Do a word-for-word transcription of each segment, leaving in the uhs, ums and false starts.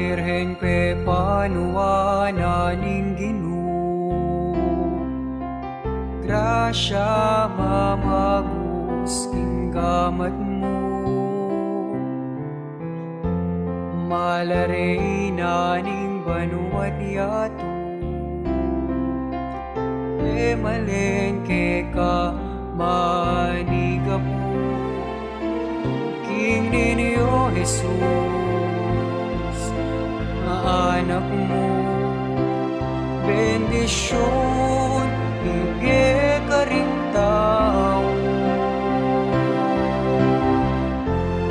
Birhen pepanuan na ning Ginu, grasya mamagus king gamat mu. Mala reyna ning banua't yatu, e malen keka manigapu. King Niño Jesus, a Anak mu, bendisyun ibie karing tau.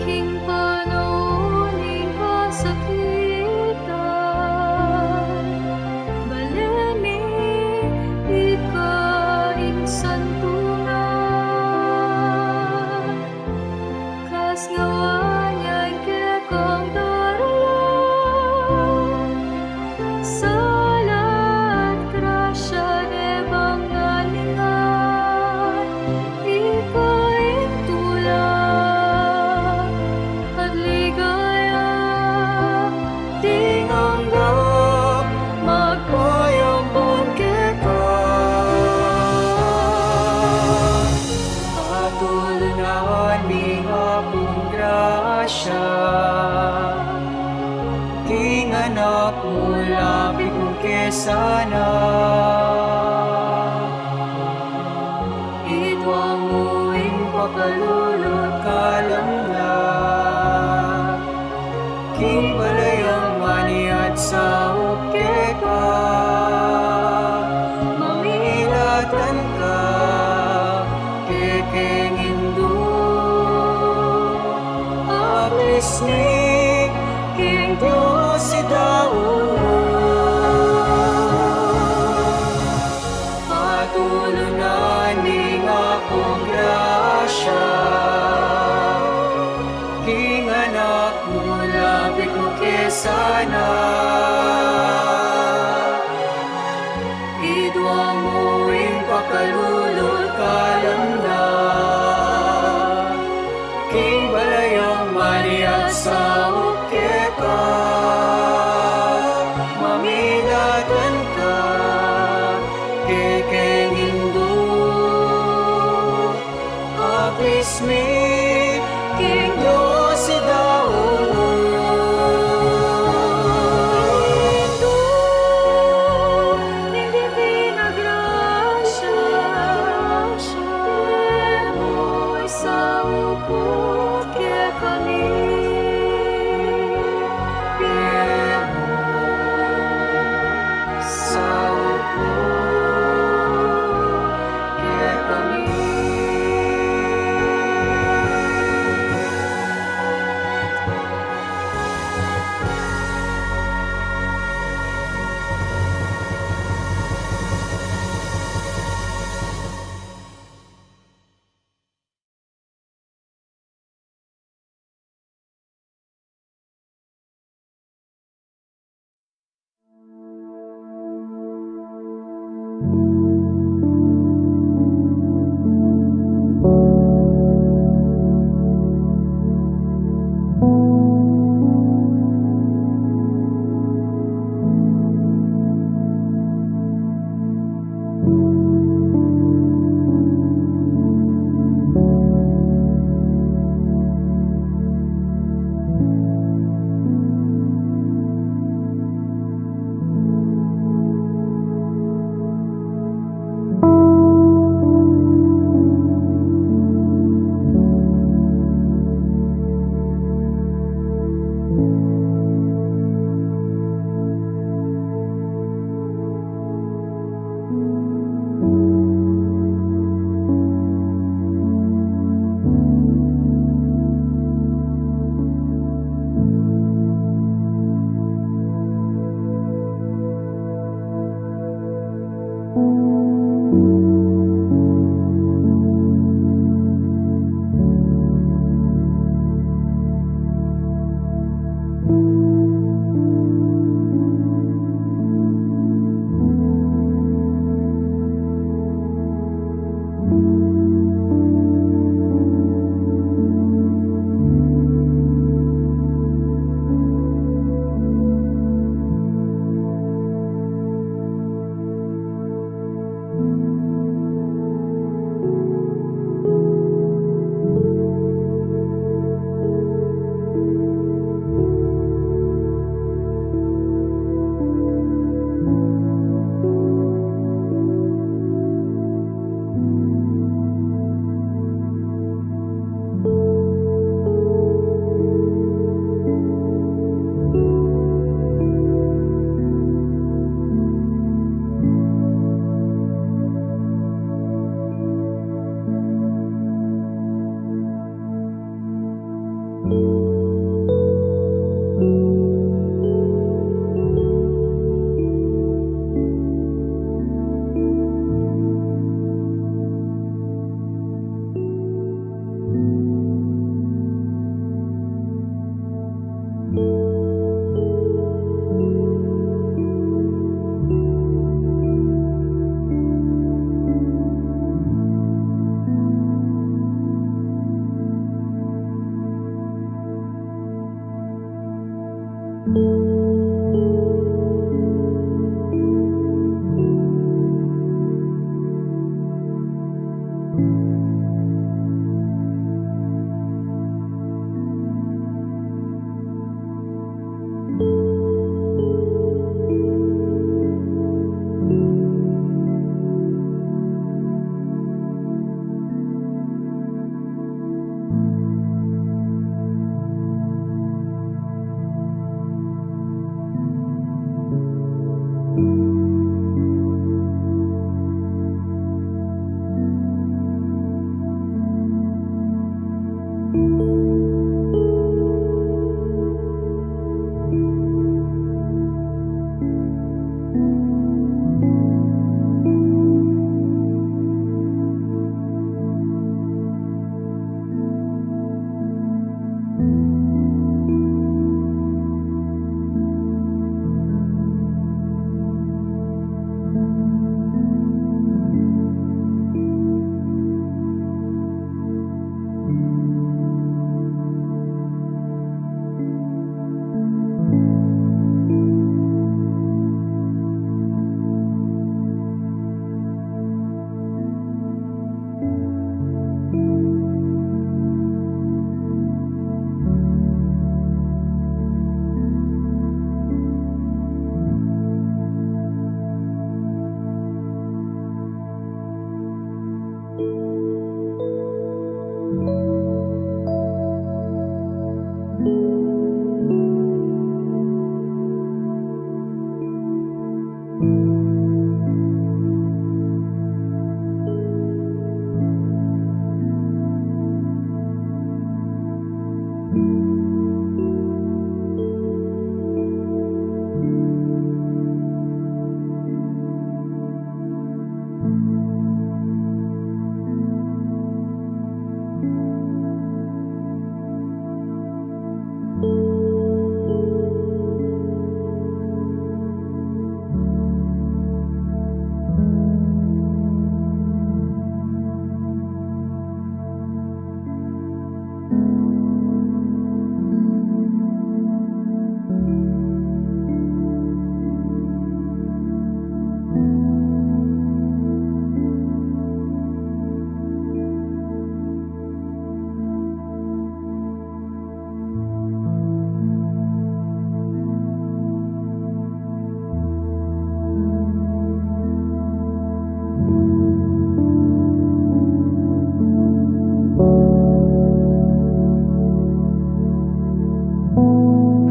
King panaun ning kasakitan, bale mi ika ing santunan. Kasngawaan yang kekang daralan, sala at grasya ne bang naningan, ika ing tula at ligaya, ding anggang magpayampun keka. Patulunan ning Apung grasya, king Anak mu, lapit mu ke sana. Idwang mu ing pakalulu't kalamnan, king balayang maniat saup keka, mamilatan ka kekeng Indu. Apismi king Dios i daun. Patulunan ning Apung grasya, king Anak mu, lapit mu ke sana. Idwang mu ing pakalulu't kalamnan, king balayang maniat saup keka, mamilatan ka kekeng Indu. Apismi king Dios i daun.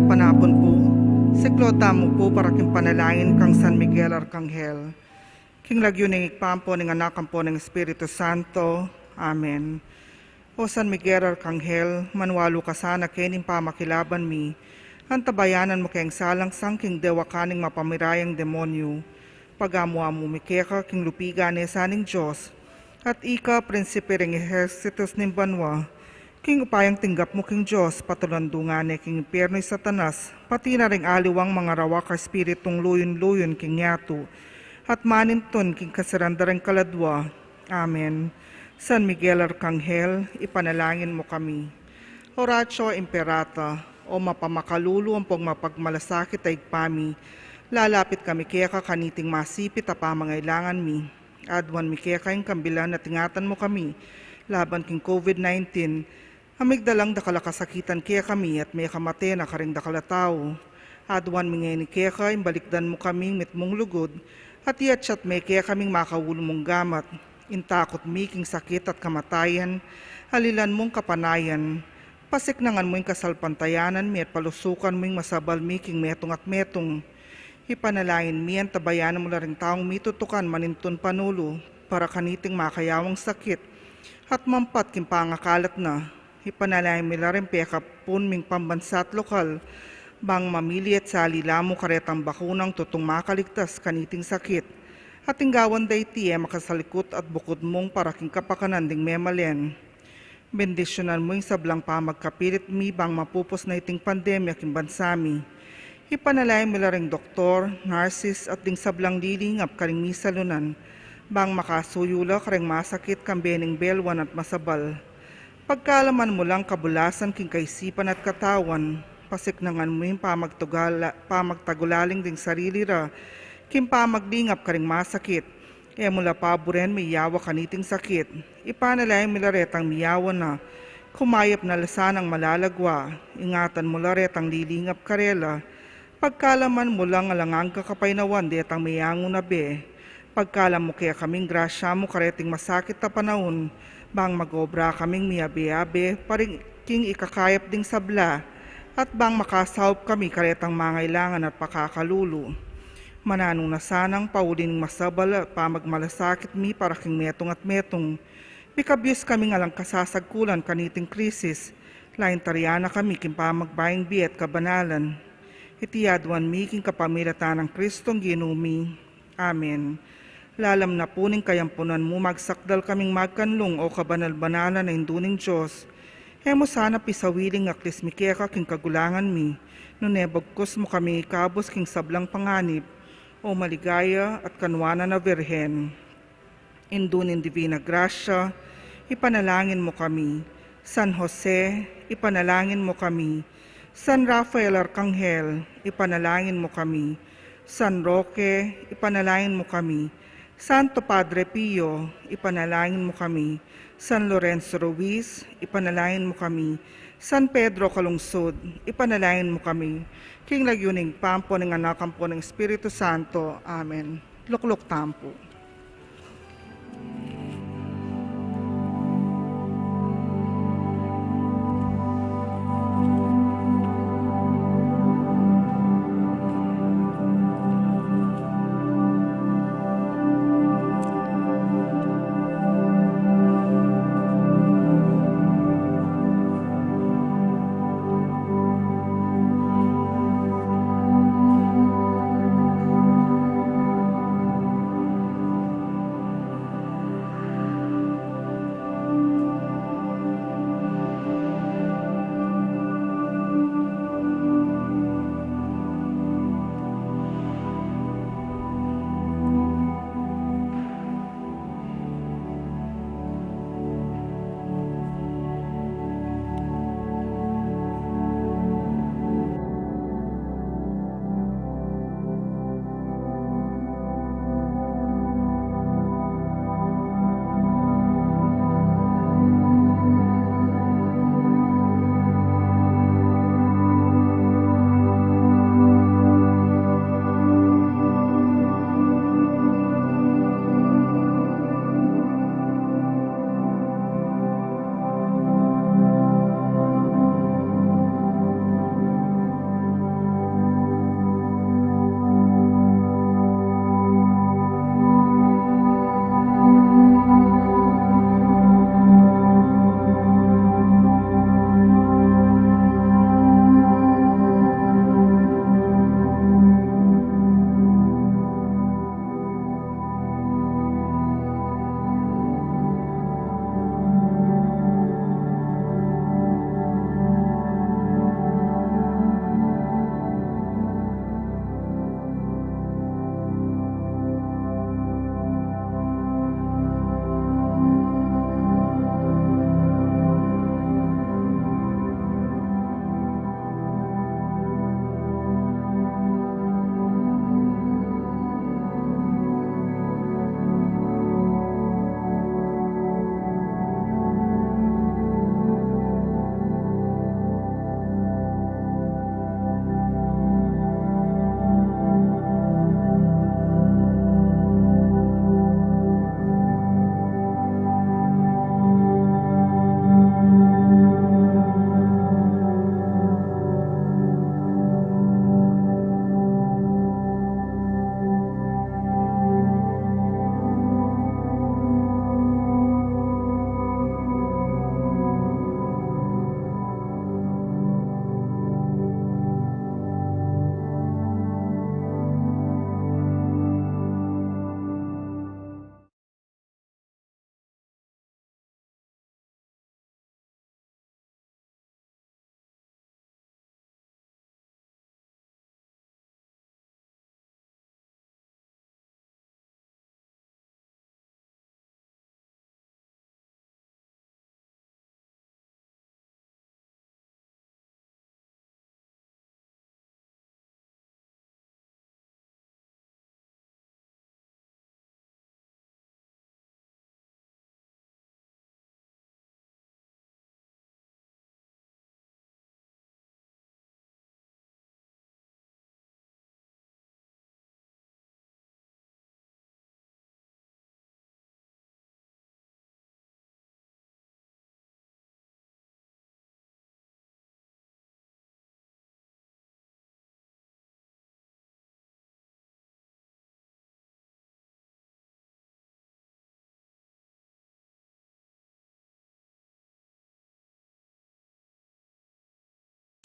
Panapun pu, siklaud tamu pu para king panalangin kang San Miguel Arkanghel. King lagyu ning Ibpa, ampo ning Anak, ampo ning Espiritu Santo. Amen. O San Miguel Arkanghel, manwalu ka sana keni king pamakilaban mi, antabayanan mu keng salangsang king dewakan ning mapamirayang demonyu. Pagamu-amu mi keka king lupigan ne sa ning Dios, at ika prinsipe ring ehersitus ning banua. King upayang tinggap mu king Dios, patulandungan ne king impiernu i Satanas, pati na ring aliwang mangarawak a espiritung luyun-luyun king yatu, at manintun king kasiran da ring kaladua. Amen. San Miguel Arkanghel, ipanalangin mu kami. Oratio Imperata, o mapamakalulu ampong mapagmalasakit a Ibpa mi, lalapit kami keka kaniting masipit a pamangailangan mi. Aduan mi keka ing kambilan at ingatan mu kami laban king COVID nineteen, a migdalang dakal a kasakitan kekami at mekamate na karing dakal a tau. Aduan mi ngeni keka ing balikdan mu kaming mitmung lugud, at iyatyat me kekaming makaulu mung gamat. Ing takut mi king sakit at kamatayan, alilan mung kapanayan. Pasiknangan mu ing kasalpantayanan mi at palusukan mu ing masabal mi king metung at metung. Ipanalangin mi, antabayanan mu la ring taung mitutukan manintun panulu para kaniting makayawang sakit at mampat king pangakalat na. Ipanalangin mi la ring pekapun ming pambansa at lokal, bang mamili at sali la mu karetang bakunang tutung makaligtas kaniting sakit. At ing gawan da iti e makasalikut at bukud mung para king kapakanan ding memalen. Bendisyunan mu ing sablang pamagkapilit mi bang mapupus na iting pandemya king bansa mi. Ipanalangin mi la ring doktor, nurses, at ding sablang lilingap karing misalunan, bang makasuyu la karing masakit kambe ning belwan at masabal. Pagkalaman mu lang kabulasan king kaisipan at katawan, Pasiknangan mu ing pamagtagula-, pamagtagulaling ding sarili ra king pamaglingap karing masakit. E mu la paburen miyawa kaniting sakit. Ipanalangin mi la retang miyawa na, kumayap na la sanang malalagwa. Ingatan mu la retang lilingap karela. Pagkalaman mu lang alang anggang kapaynawan detang meangu na be. Pagkalam mu kaya kaming grasya mu kareting masakit a panaun, bang mag-obra kaming miyabe-abe pa king ikakayap ding sabla, at bang makasaup kami karetang mangailangan at pakakalulu. Mananu na sanang pauli ning masabal at pamagmalasakit mi para king metung at metung. Mikabius kaming alang kasasagkulan kaniting krisis, lain tarian na kami king pamagbayung bie at kabanalan. Iti aduan mi king kapamilatan nang Kristong Ginu mi. Amen. Lalam na pu ning kayampunan mu, magsakdal kaming magkanlung, o kabanal-banalan a Indu ning Dios. E mu sana pisawili ing aklis mi keka king kagulangan mi, nune bagkus mu kami ikabus king sablang panganib, o maligaya at kanuanan a Virgen. Indu ning Divina Grasya, ipanalangin mu kami. San Jose, ipanalangin mu kami. San Rafael Arkanghel, ipanalangin mu kami. San Roque, ipanalangin mu kami. Santo Padre Pio, ipanalangin mu kami. San Lorenzo Ruiz, ipanalangin mu kami. San Pedro Calungsod, ipanalangin mu kami. King lagyu ning Ibpa, ampo ning Anak, ampo ning Espiritu Santo. Amen. Lukluk tamu pu.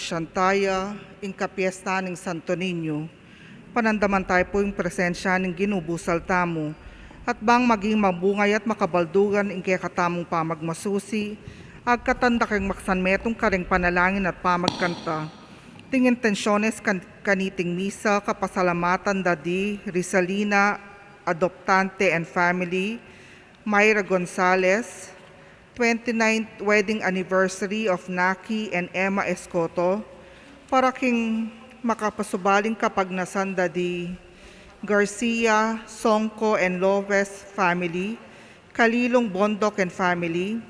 Santaya, ing kapiesta ning Santo Niño. Panandaman tayu pu ing presensya ning Ginu busal tamu, at bang maging mabungay at makabaldugan ing kekatamung pamagmasusi, agkatan da keng maksanmetung kareng panalangin at pamagkanta. Ding intensyones kan-, kaniting misa, kapasalamatan da di Rizalina Adoptante and family, Myra Gonzalez, twenty-ninth wedding anniversary of Naki and Emma Escoto, para king makapasubaling kapagnasan da di Garcia, Songco and Loves family, Kalilong Bondoc and family,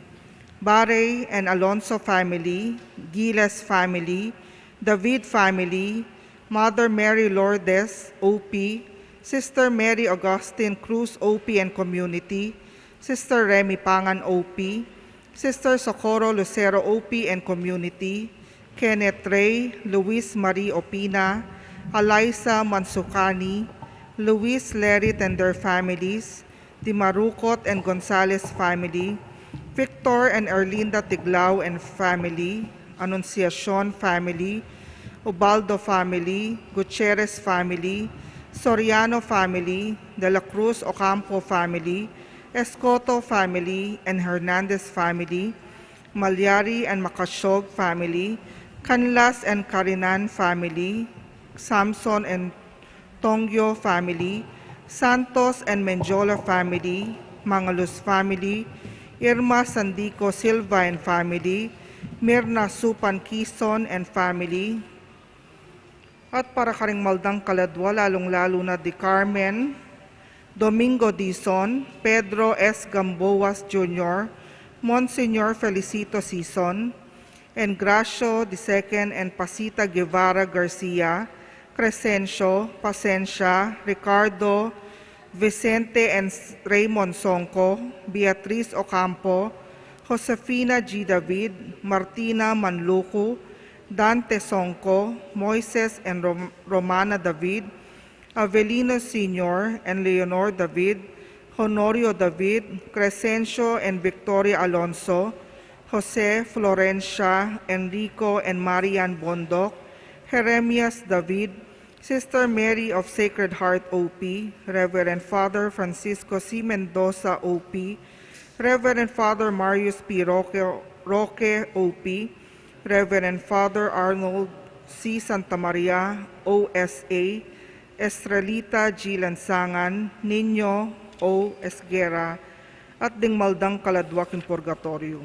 Barey and Alonso family, Giles family, David family, Mother Mary Lourdes, O P, Sister Mary Augustine Cruz, O P and community, Sister Remy Pangan, O P, Sister Socorro Lucero, O P and community, Kenneth Ray, Luis Marie Opina, Eliza Mansukani, Luis Lerit and their families, Di Marucot and Gonzalez family, Victor and Erlinda Tiglao and family, Anunciacion family, Ubaldo family, Gutierrez family, Soriano family, De La Cruz Ocampo family, Escoto family, and Hernandez family, Malyari and Macasiog family, Canlas and Carinan family, Samson and Tongyo family, Santos and Mendiola family, Mangalus family, Irma Sandico Silva and family, Mirna Supan Quizon and family, at para karing maldang kaladwa, lalung-lalu na di Carmen Domingo Dizon, Pedro S. Gamboas Junior, Monsignor Felicito Sison, Engracio the second and Pasita Guevara Garcia, Crescencio, Pasencia, Ricardo, Vicente and S-, Raymond Songco, Beatriz Ocampo, Josefina G. David, Martina Manlucu, Dante Songco, Moises and Rom-, Romana David, Avelino Senior and Leonor David, Honorio David, Crescencio and Victoria Alonso, Jose, Florencia, Enrico and Marian Bondoc, Jeremias David, Sister Mary of Sacred Heart O P, Reverend Father Francisco C. Mendoza O P, Reverend Father Marius P. Roque, Roque O P, Reverend Father Arnold C. Santamaria O S A, Estrelita G. Lansangan, Niño O. Esguerra, at ding maldang kaladwa king purgatoryo.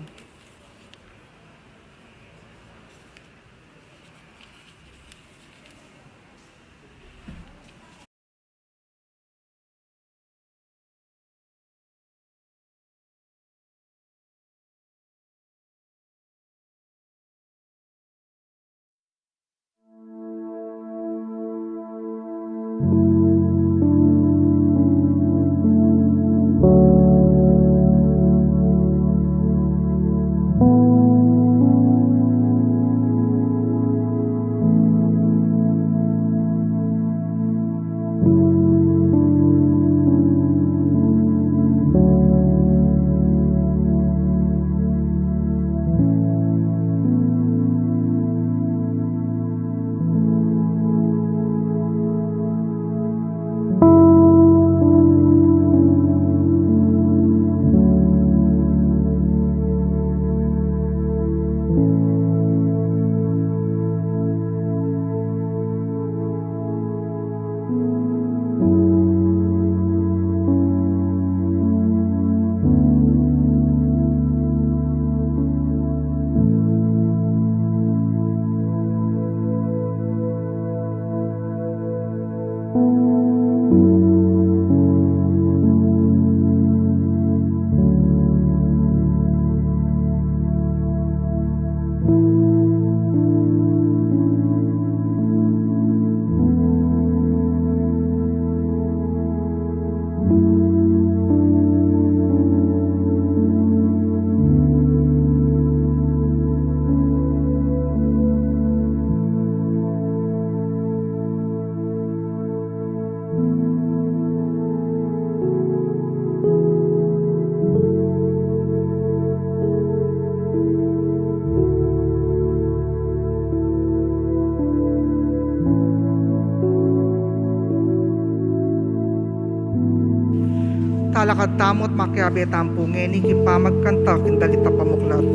Alakad tamu at makiabe tamu pu ngeni king pamagkanta king dalit a pamuklat.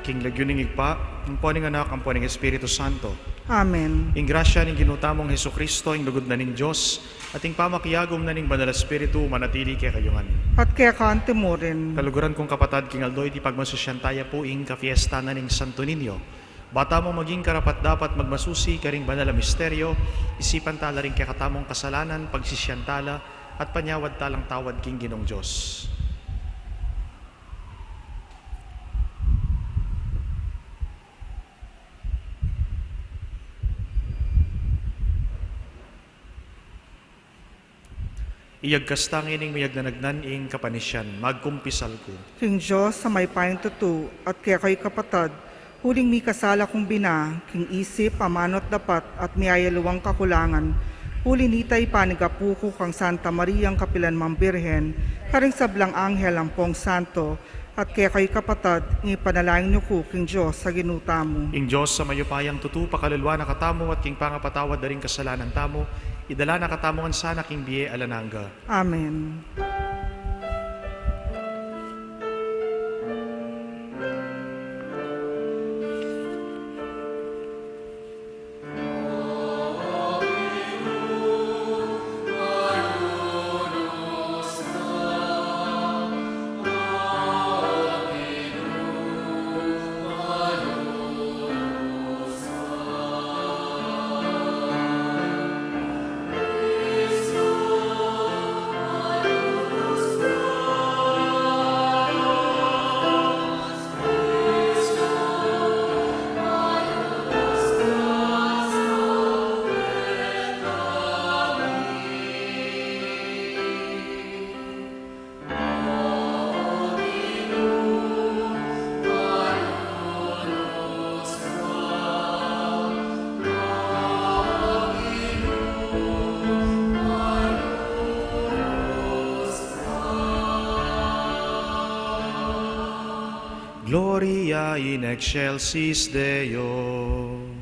King lagyu ning Ibpa, ampo ning Anak, ampo ning Espiritu Santo. Amen. Ing grasya ning Ginu tamung Jesucristo, ing lugud na ning Dios, at ing pamakiagum na ning Banal a Espiritu, manatili kekayu ngan. At keka anti murin. Kaluguran kung kapatad, king aldo iti pagmasusyan taya pu ing kapiesta na ning Santo Niño. Ba tamu maging karapat-dapat magmasusi karing banal a misteryo, isipan tala ring kekatamung kasalanan, pagsisian tala, at panyawad talang tawad king Ginung Dios. Iyagkas ta ngening miyagnanagnan ing kapanisian, magkumpisal ku. King Dios a mayupayang tutu, at kekayu kapatad, uling mikasala kung bina, king isip, amanu at dapat, at miyayaliwang kakulangan. Uli nita ipanigapu ku kang Santa Mariang kapilanmang Birhen, karing sablang anghel ampong santo, at kekayu kapatad, ipanalangin yu ku king Dios a Ginu tamu. Ing Dios a mayupayang tutu, pakaluluan na katamu at king pangapatawad da ring kasalanan tamu, idala na katamu ngan sana king bie alang angga. Amen. Gloria in excelsis Deo.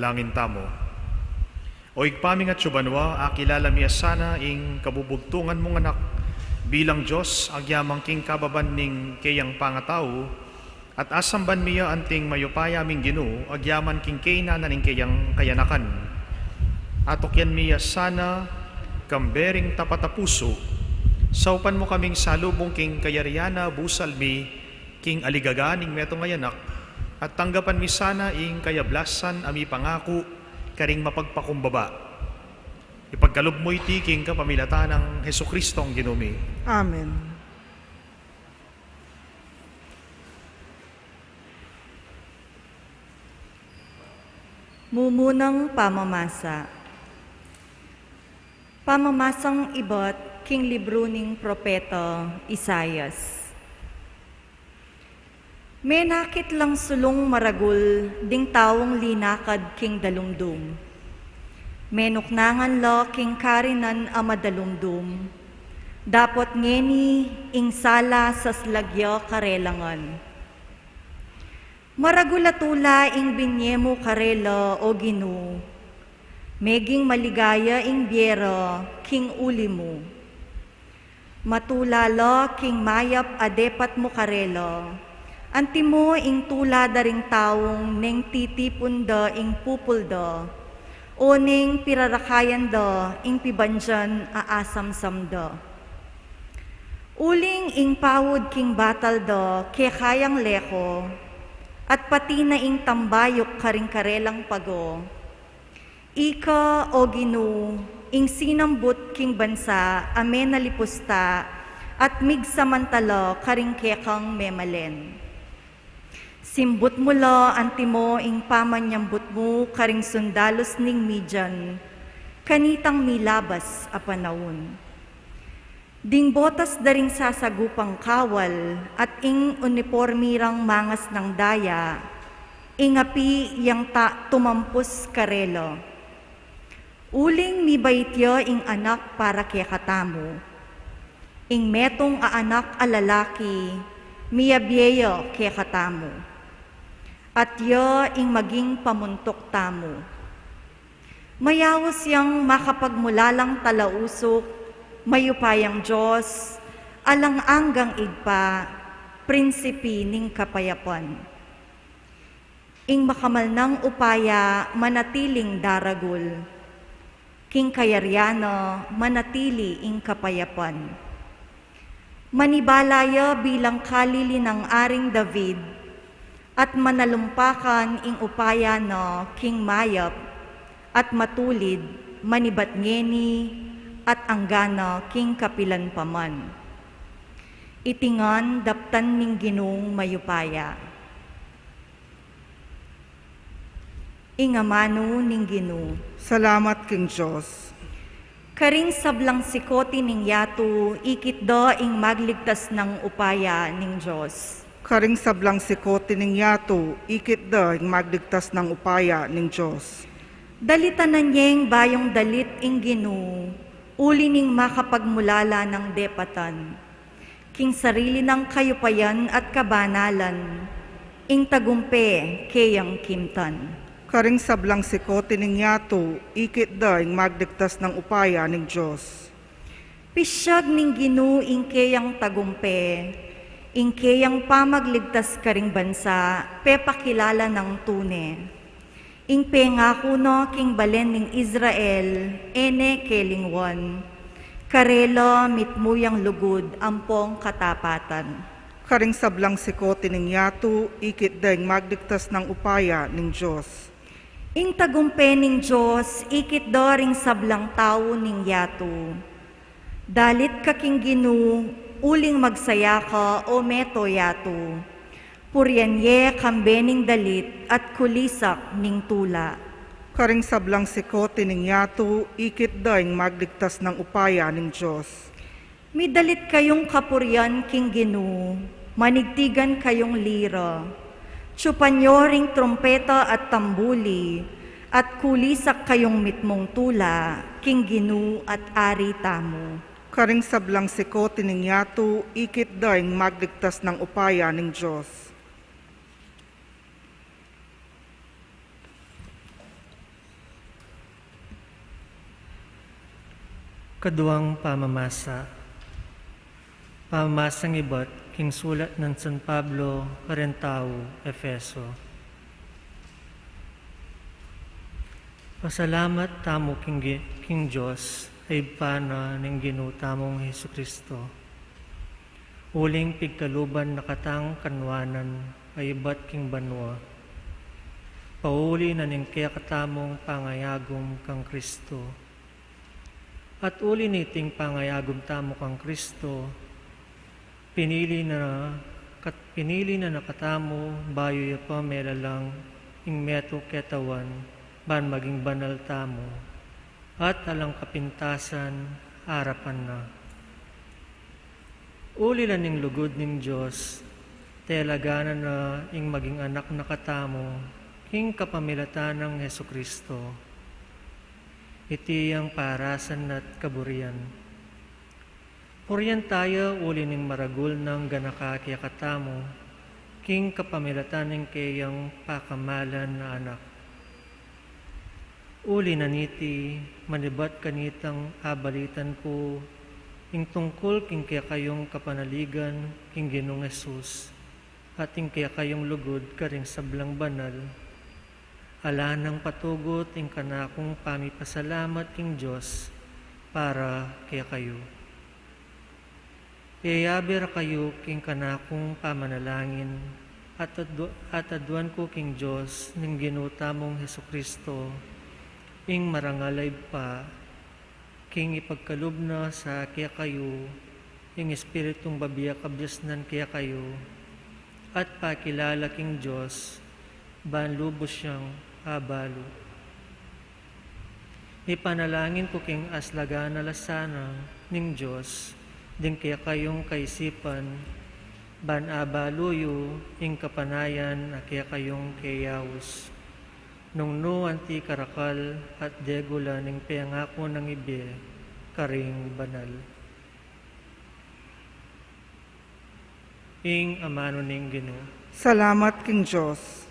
Langin tamu. O Ibpa ming atsu banua, akilala mi ya sana ing kabubugtungan mung Anak bilang Dios, agyamang king kababan ning keyang pangatau, at asamban mi ya anting mayupaya ming Ginu, agyaman king keynan ning keyang kayanakan. Atukyan mi ya sana kambe ring tapat a pusu, saupan mu kaming salubung king kayarian na busal mi king aligaga ning metung a anak, at tanggapan mi sana ing kayablasan a mipangaku karing mapagpakumbaba. Ipagkalub mu iti king kapamilatan nang Jesucristong Ginu mi. Amen. Mumunang pamamasa. Pamamasang ibat king libru ning propeta Isaias. Menakit lang sulung maragul ding taung linakad king dalumdum. Menuknangan la king karinan a madalumdum. Dapot ngeni ing sala saslag ya karela ngan. Maragul a tula ing binye mu karela, O Ginu. Meging maligaya ing bie ra king uli mu. Matula la king mayap a depat mu karela. Antimo ing tula da ring taung neng titipun da ing pupul da, o neng pirarakayan da ing pibandian a asamsam da. Uling ing paud king batal da keka yang leko, at pati na ing tambayuk karing karelang pago. Ika, O Ginu, ing sinambut king bansa a menalipusta at migsamantala karing kekang memalen. Simbut mu la antimo ing pamanyambut mu karing sundalus ning Midian, kanitang milabas a panaun. Ding botas da ring sasagupang kawal at ing unipormi rang mangas nang daya, ing api yang ta tumampus karela. Uling mibait ya ing anak para kekatamu. Ing metung a anak a lalaki, miyabie ya kekatamu. At ya ing maging pamuntuk tamu. Mayaus yang makapagmulalang talausuk, mayupayang Dios, alang anggang Ibpa, Prinsipi ning kapayapan. Ing makamal nang upaya manatiling daragul. King kayarian na manatili ing kapayapan. Manibala ya bilang kalili nang Aring David, at manalumpakan ing upaya na king mayap at matulid, manibat ngeni at anggana king kapilan pa man. Iti ngan daptan ning Ginung mayupaya. Ing amanu ning Ginu. Salamat king Dios. Karing sablang sikoti ning yatu, ikit da ing magligtas nang upaya ning Dios. Karing sablang sikoti ning yatu, ikit da ing magligtas nang upaya ning Dios. Dalitanan yeng bayung dalit ing Ginu, uli ning makapagmulala nang depatan. King sarili nang kayupayan at kabanalan, ing tagumpe keyang kimtan. Karing sablang sikoti ning yatu, ikit da ing magligtas nang upaya ning Dios. Pisyag ning Ginu ing keyang tagumpe, ing keyang pamagligtas karing bansa, pepakilala nang tune. Ing pengaku na king balen ning Israel, e ne kelingwan. Karela mitmu yang lugud ampong katapatan. Karing sablang sikoti ning yatu, ikit da ing magligtas nang upaya ning Dios. Ing tagumpe ning Dios, ikit da ring sablang tau ning yatu. Dalit ka king Ginu, uling magsaya ka, o meto yatu. Purian ye kambe ning dalit at kulisak ning tula. Karing sablang sikoti ning yatu, ikit da ing magligtas nang upaya ning Dios. Midalit kayung kapurian king Ginu, manigtigan kayung lira. Tsupan yo ring trumpeta at tambuli, at kulisak kayung mitmung tula king Ginu at Ari tamu. Karing sablang sikoti ning yatu, ikit da ing magligtas nang upaya ning Dios. Kaduang pamamasa. Pamamasang ibat king sulat nang San Pablo karing tau Efeso. Pasalamat tamu king Gi-, king Dios, a Ibpa na ning Ginu tamung Jesucristo. Uling pigkaluban na katang kanwanan a ibat king banua, pauli na ning kekatamung pangayagum kang Kristo. At uli niting pangayagum tamu kang Kristo, pinili na, kat-, pinili na na katamu bayu ya pa melalang ing metung ketawan, ban maging banal tamu, at alang kapintasan arapan na. Uli la ning lugud ning Dios, telaganan na ing maging anak na katamu, king kapamilatan nang Jesucristo. Iti yang parasan na't kaburian. Purian taya uli ning maragul nang ganaka kekatamu, king kapamilatan ning keyang pakamalan na Anak. Uli na niti, manibat kanitang abalitan ku ing tungkul king kekayung kapanaligan king Ginung Jesus, at ing kekayung lugud karing sablang banal, ala nang patugut ing kanakung pamipasalamat king Dios para kekayu. Iyabe ra kayu king kanakung pamanalangin, at adu-, at aduan ku king Dios ning Ginu tamung Jesucristo, ing marangal a Ibpa, king ipagkalub na sa kekayu ing Espiritung babie kabiasnan kekayu, at pakilala king Dios, ban lubus yang abalu. Ipanalangin ku king aslagan a la sana ning Dios ding kekayung kaisipan, ban abalu yu ing kapanayan a kekayung keyaus, nung nu anti karakal at degula ning pengaku nang ibie karing banal. Ing amanu ning Ginu. Salamat king Dios.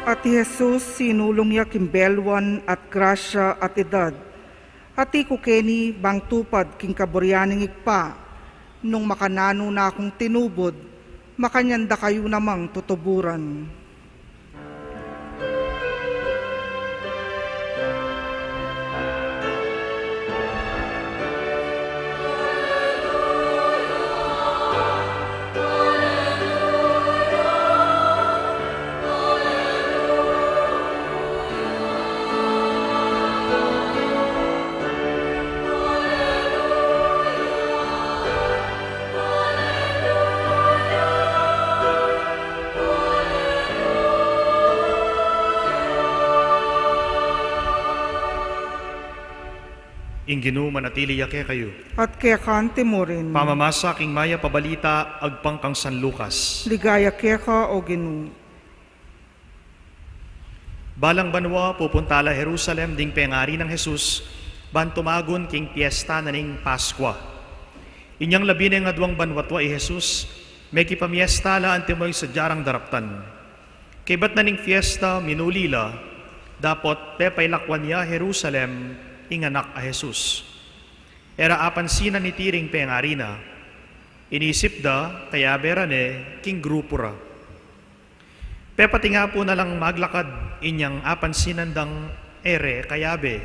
At i Jesus sinulung ya king belwan at grasya at edad. Ati ku keni bang tupad king kaburian ning Ibpa, nung makananu na kung tinubud, makanyan da kayu namang tutuburan. Ing Ginu manatili ya kekayu. At keka mu rin. Pamamasa king Mayap a Balita agpang kang San Lucas. Ligaya keka, o Ginu. Balang banua pupunta la Jerusalem ding pengari nang Jesus, ban tumagun king piesta na ning Paskua. Inyang labi neng aduang banua tua i Jesus, mekipamiesta la antimo ing sadya rang daraptan. Kaybat na ning fiesta, minuli la, dapot pepailakwan ya Jerusalem ing anak a Jesus. E ra apansinan iti ring pengari na. Inisip da, kayabe ra ne king grupu ra. Pepatingapu na lang maglakad, inyang apansinan dang e re kayabe.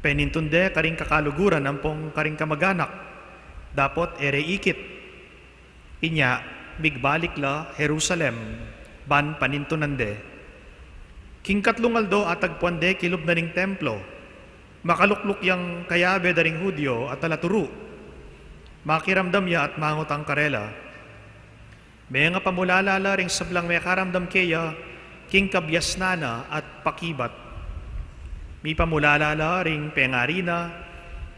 Penintun de karing kakaluguran ampong karing kamaganak, dapot e re ikit. Inya, migbalik la Jerusalem, ban panintunan de. King katlung aldo atagpuan de kilub na ning templo. Makalukluk yang kayabe da ring Judio a talaturu. Makiramdam ya at mangutang karela. Mengapamulala la ring sablang mekaramdam keya king kabiasnan na at pakibat. Mipamulala la ring pengari na,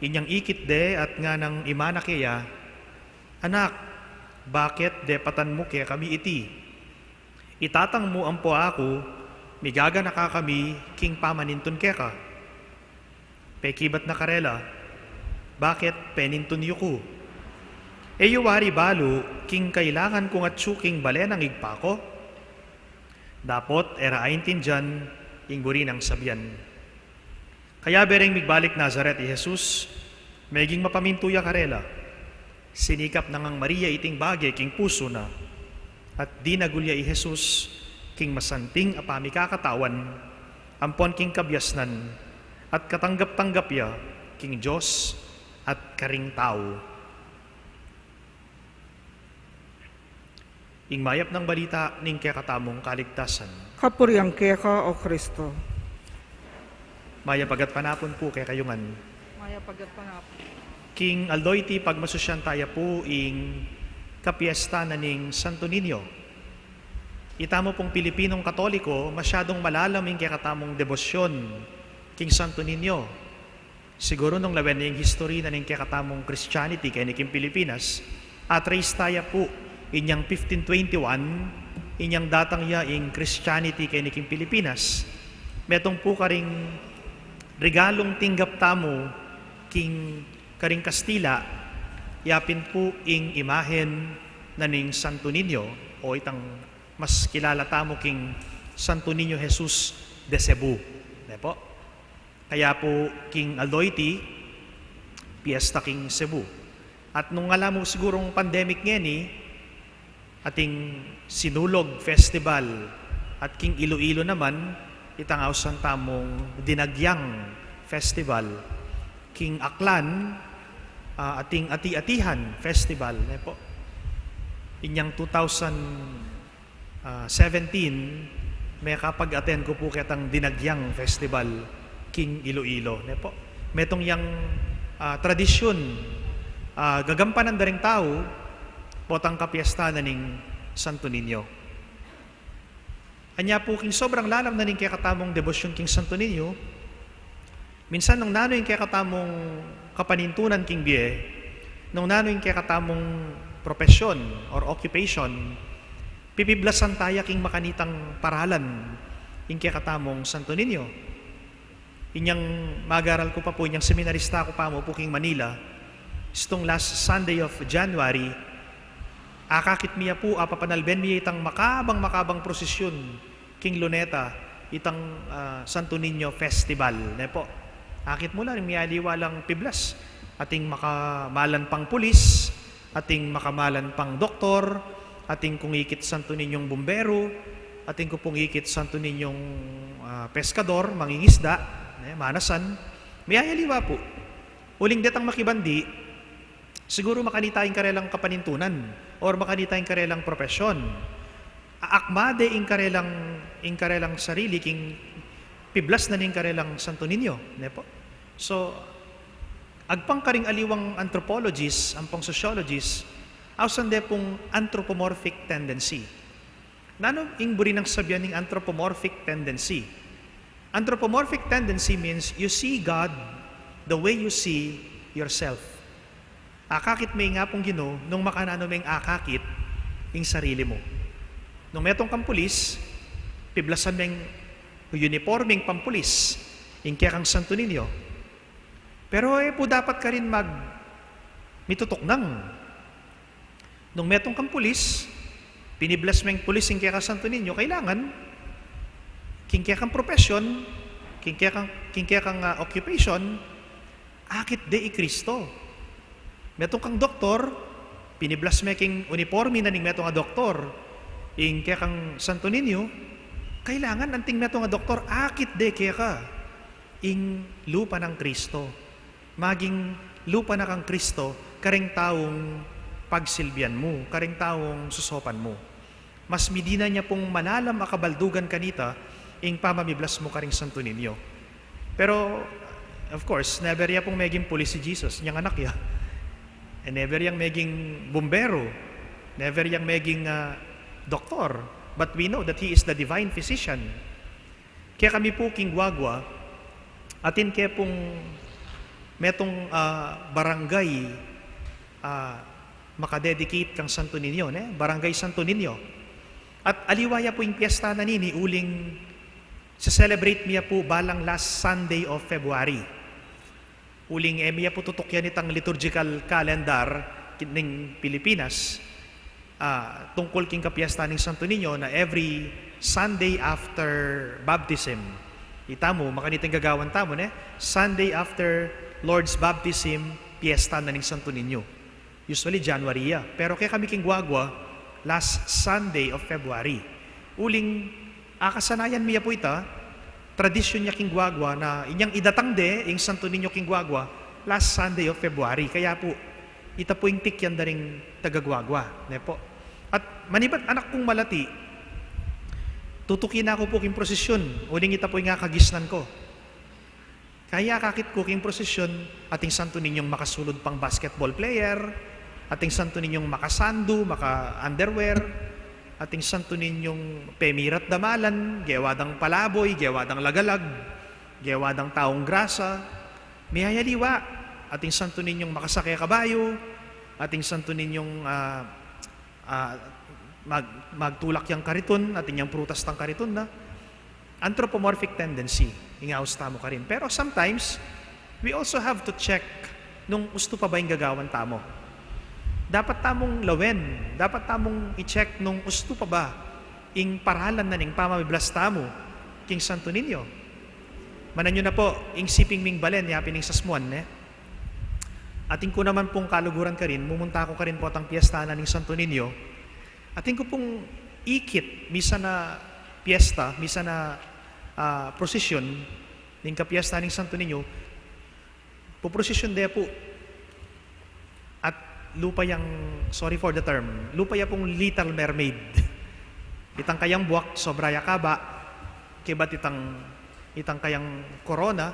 inyang ikit de at nganang imana keya, "Anak, bakit depatan mu kekami iti? Itatang mu ampo aku, migaganaka kami king pamanintun keka." Pekibat na karela, "Bakit penintun yu ku? E yu wari balu king kailangan kung atsu king bale nang ibpa ku?" Dapot e ra aintindian ing buri nang sabian. Kayabe ring migbalik Nazaret i Jesus, meging mapamintu ya karela. Sinikap na ngang Maria iting bage king pusu na, at dinagul ya i Jesus king masanting a pamikakatawan, ampon king kabiasnan, at katanggap-tanggap ya king Dios at karing tau. Ing mayap nang balita ning kekatamung kaligtasan. Kapurian keka, O Kristo. Mayap a gatpanapun pu kekayu ngan. Mayap a gatpanapun. King aldo iti pagmasusyan taya pu ing kapiesta na ning Santo Niño. Itamu pung Pilipinong Katoliko, masyadung malalam ing kekatamung debosyon king Santo Niño. Siguru nung lawen ing history na ning kekatamung Christianity keni king Pilipinas, a-trace taya pu inyang fifteen twenty-one, inyang datang ya ing Christianity keni king Pilipinas. Metung pu karing regalung tinggap tamu king karing Kastila, yapin pu ing imahen na ning Santo Niño, o itang mas kilala tamu king Santo Niño Jesus de Cebu. Ne pu? Kaya pu king aldo iti, piesta king Cebu. At nung ala mu sigurung pandemic ngeni, ating Sinulog Festival, at king Iloilo naman, itang ausan tamung Dinagyang Festival. King Aklan, ah, ating Ati-Atihan Festival, ne pu? Inyang two thousand ah, seventeen, mekapag-attend ku pu ketang Dinagyang Festival king Iloilo, ne pu? Metung yang, ah, tradisyun, ah, gagampanan da ring tau, potang kapiesta na ning Santo Niño. Anya pu king sobrang lalam na ning kekatamung debosyun king Santo Niño, minsan nung nanu ing kekatamung kapanintunan king bie, nung nanu ing kekatamung profesyon or occupation, pipiblasan taya king makanitang paralan ing kekatamung Santo Niño. Inyang magaral ku pa pu, inyang seminarista ku pa mu pu king Manila, istung last Sunday of January, akakit mi ya pu, apapanalben mi ya itang makabang-makabang prosesyon king Luneta, itang, ah, Santo Niño Festival, ne pu? Akit mu la ring mialiwa lang piblas, ating makamalan pang pulis, ating makamalan pang doktor, ating kung ikit Santo Niñong bumbero, ating kung ikit Santo Niñong, ah, peskador, mangingisda, ne, manasan, mialiwa pu. Uling detang makibandi, siguru makanita ing karelang kapanintunan, or makanita ing karelang profesyon. Aakma de ing karelang, ing karelang sarili king piblas na ning karelang Santo Niño, ne pu? So, agpang karing aliwang anthropologist, ampong sociologist, ausan de pung anthropomorphic tendency. Nanu ing buri nang sabian ning anthropomorphic tendency? Anthropomorphic tendency means you see God the way you see yourself. Akakit me ing Apung Ginu nung makananu meng akakit ing sarili mu. Nung metung kang pulis, piblasan meng unipormeng pampulis ing kekang Santo Niño. Pero e pu dapat karin mag mitutuknang. Nung metung kang pulis, piniblas meng pulis ing kekang Santo Niño, kailangan king kekang profesyon, king kekang, king kekang, ah, occupation, akit de i Kristo. Metung kang doktor, piniblas me king uniporme na ning metung a doktor ing kekang Santo Niño, kailangan anting metung a doktor, akit de keka ing lupa nang Kristo. Maging lupa na kang Kristo kareng taung pagsilbian mu, kareng taung susopan mu. Mas midinan ya pung malalam a kabaldugan kanita ing pamamiblas mu kareng Santo Niño. Pero, of course, never ya pung meging pulis i Jesus, inyang anak ya. Eh, never yang meging bumbero, never yang meging, ah, doktor, but we know that he is the divine physician. Kaya kami pu king Guagua, atin ke pung metung, ah, barangay, ah, makadedicate kang Santo Niño, ne? Barangay Santo Niño. At aliwa ya pu ing piyesta na nini uling se-celebrate mi ya pu balang last Sunday of February. Uling e mi ya pu tutukyan itang liturgical calendar ning Pilipinas, ah, tungkul king kapiyesta ning Santo Niño na every Sunday after baptism. Itamu, makanitang gagawan tamu, ne? Sunday after Lord's Baptism, piyesta na ning Santo Niño. Usually, January ya. Pero kaya kami king Guagua, last Sunday of February. Uling, akasanayan mi ya pu ita, tradisyon ya king Guagua na inyang idatang de ing Santo Niño king Guagua, last Sunday of February. Kaya pu, ita pu ing tikyan da ring taga Guagua, ne pu. At manibat anak kung malati, tutuki na ku pu king prosesyon, uling ita pu ing akagisnan ku. Kaya akakit ku king prosesyon, ating Santo Niñong makasulud pang basketball player, ating Santo Niñong makasandu, maka-underwear, ating Santo Niñong pemirat damalan, gewa dang palaboy, gewa dang lagalag, gewa dang taung grasa, miyayaliwa, ating Santo Niñong makasake kabayu, ating Santo Niñong, ah, ah, mag-, magtulak yang karitun, ating yang prutas tang karitun na. Anthropomorphic tendency, ing aus tamu karin. Pero sometimes, we also have to check nung ustu pa ba ing gagawan tamu. Dapat tamung lawen, dapat tamung i-check nung ustu pa ba ing paralan na ning pamamiblas tamu king Santo Niño. Mananyu na pu, ing siping ming balen, yapin ing sasmuan, ne? Atin ku naman pung kaluguran karin, mumunta ku karin pu atang piyesta na ning Santo Niño. Atin ku pung ikit, misan a piyesta, misan a, ah, prosesyon, ning kapiyesta ning Santo Niño, puprosesyon de pu. At lupa yang, sorry for the term, lupa ya pung Little Mermaid. Itang kayang buak, sobra ya kaba, kebat itang, itang kayang korona,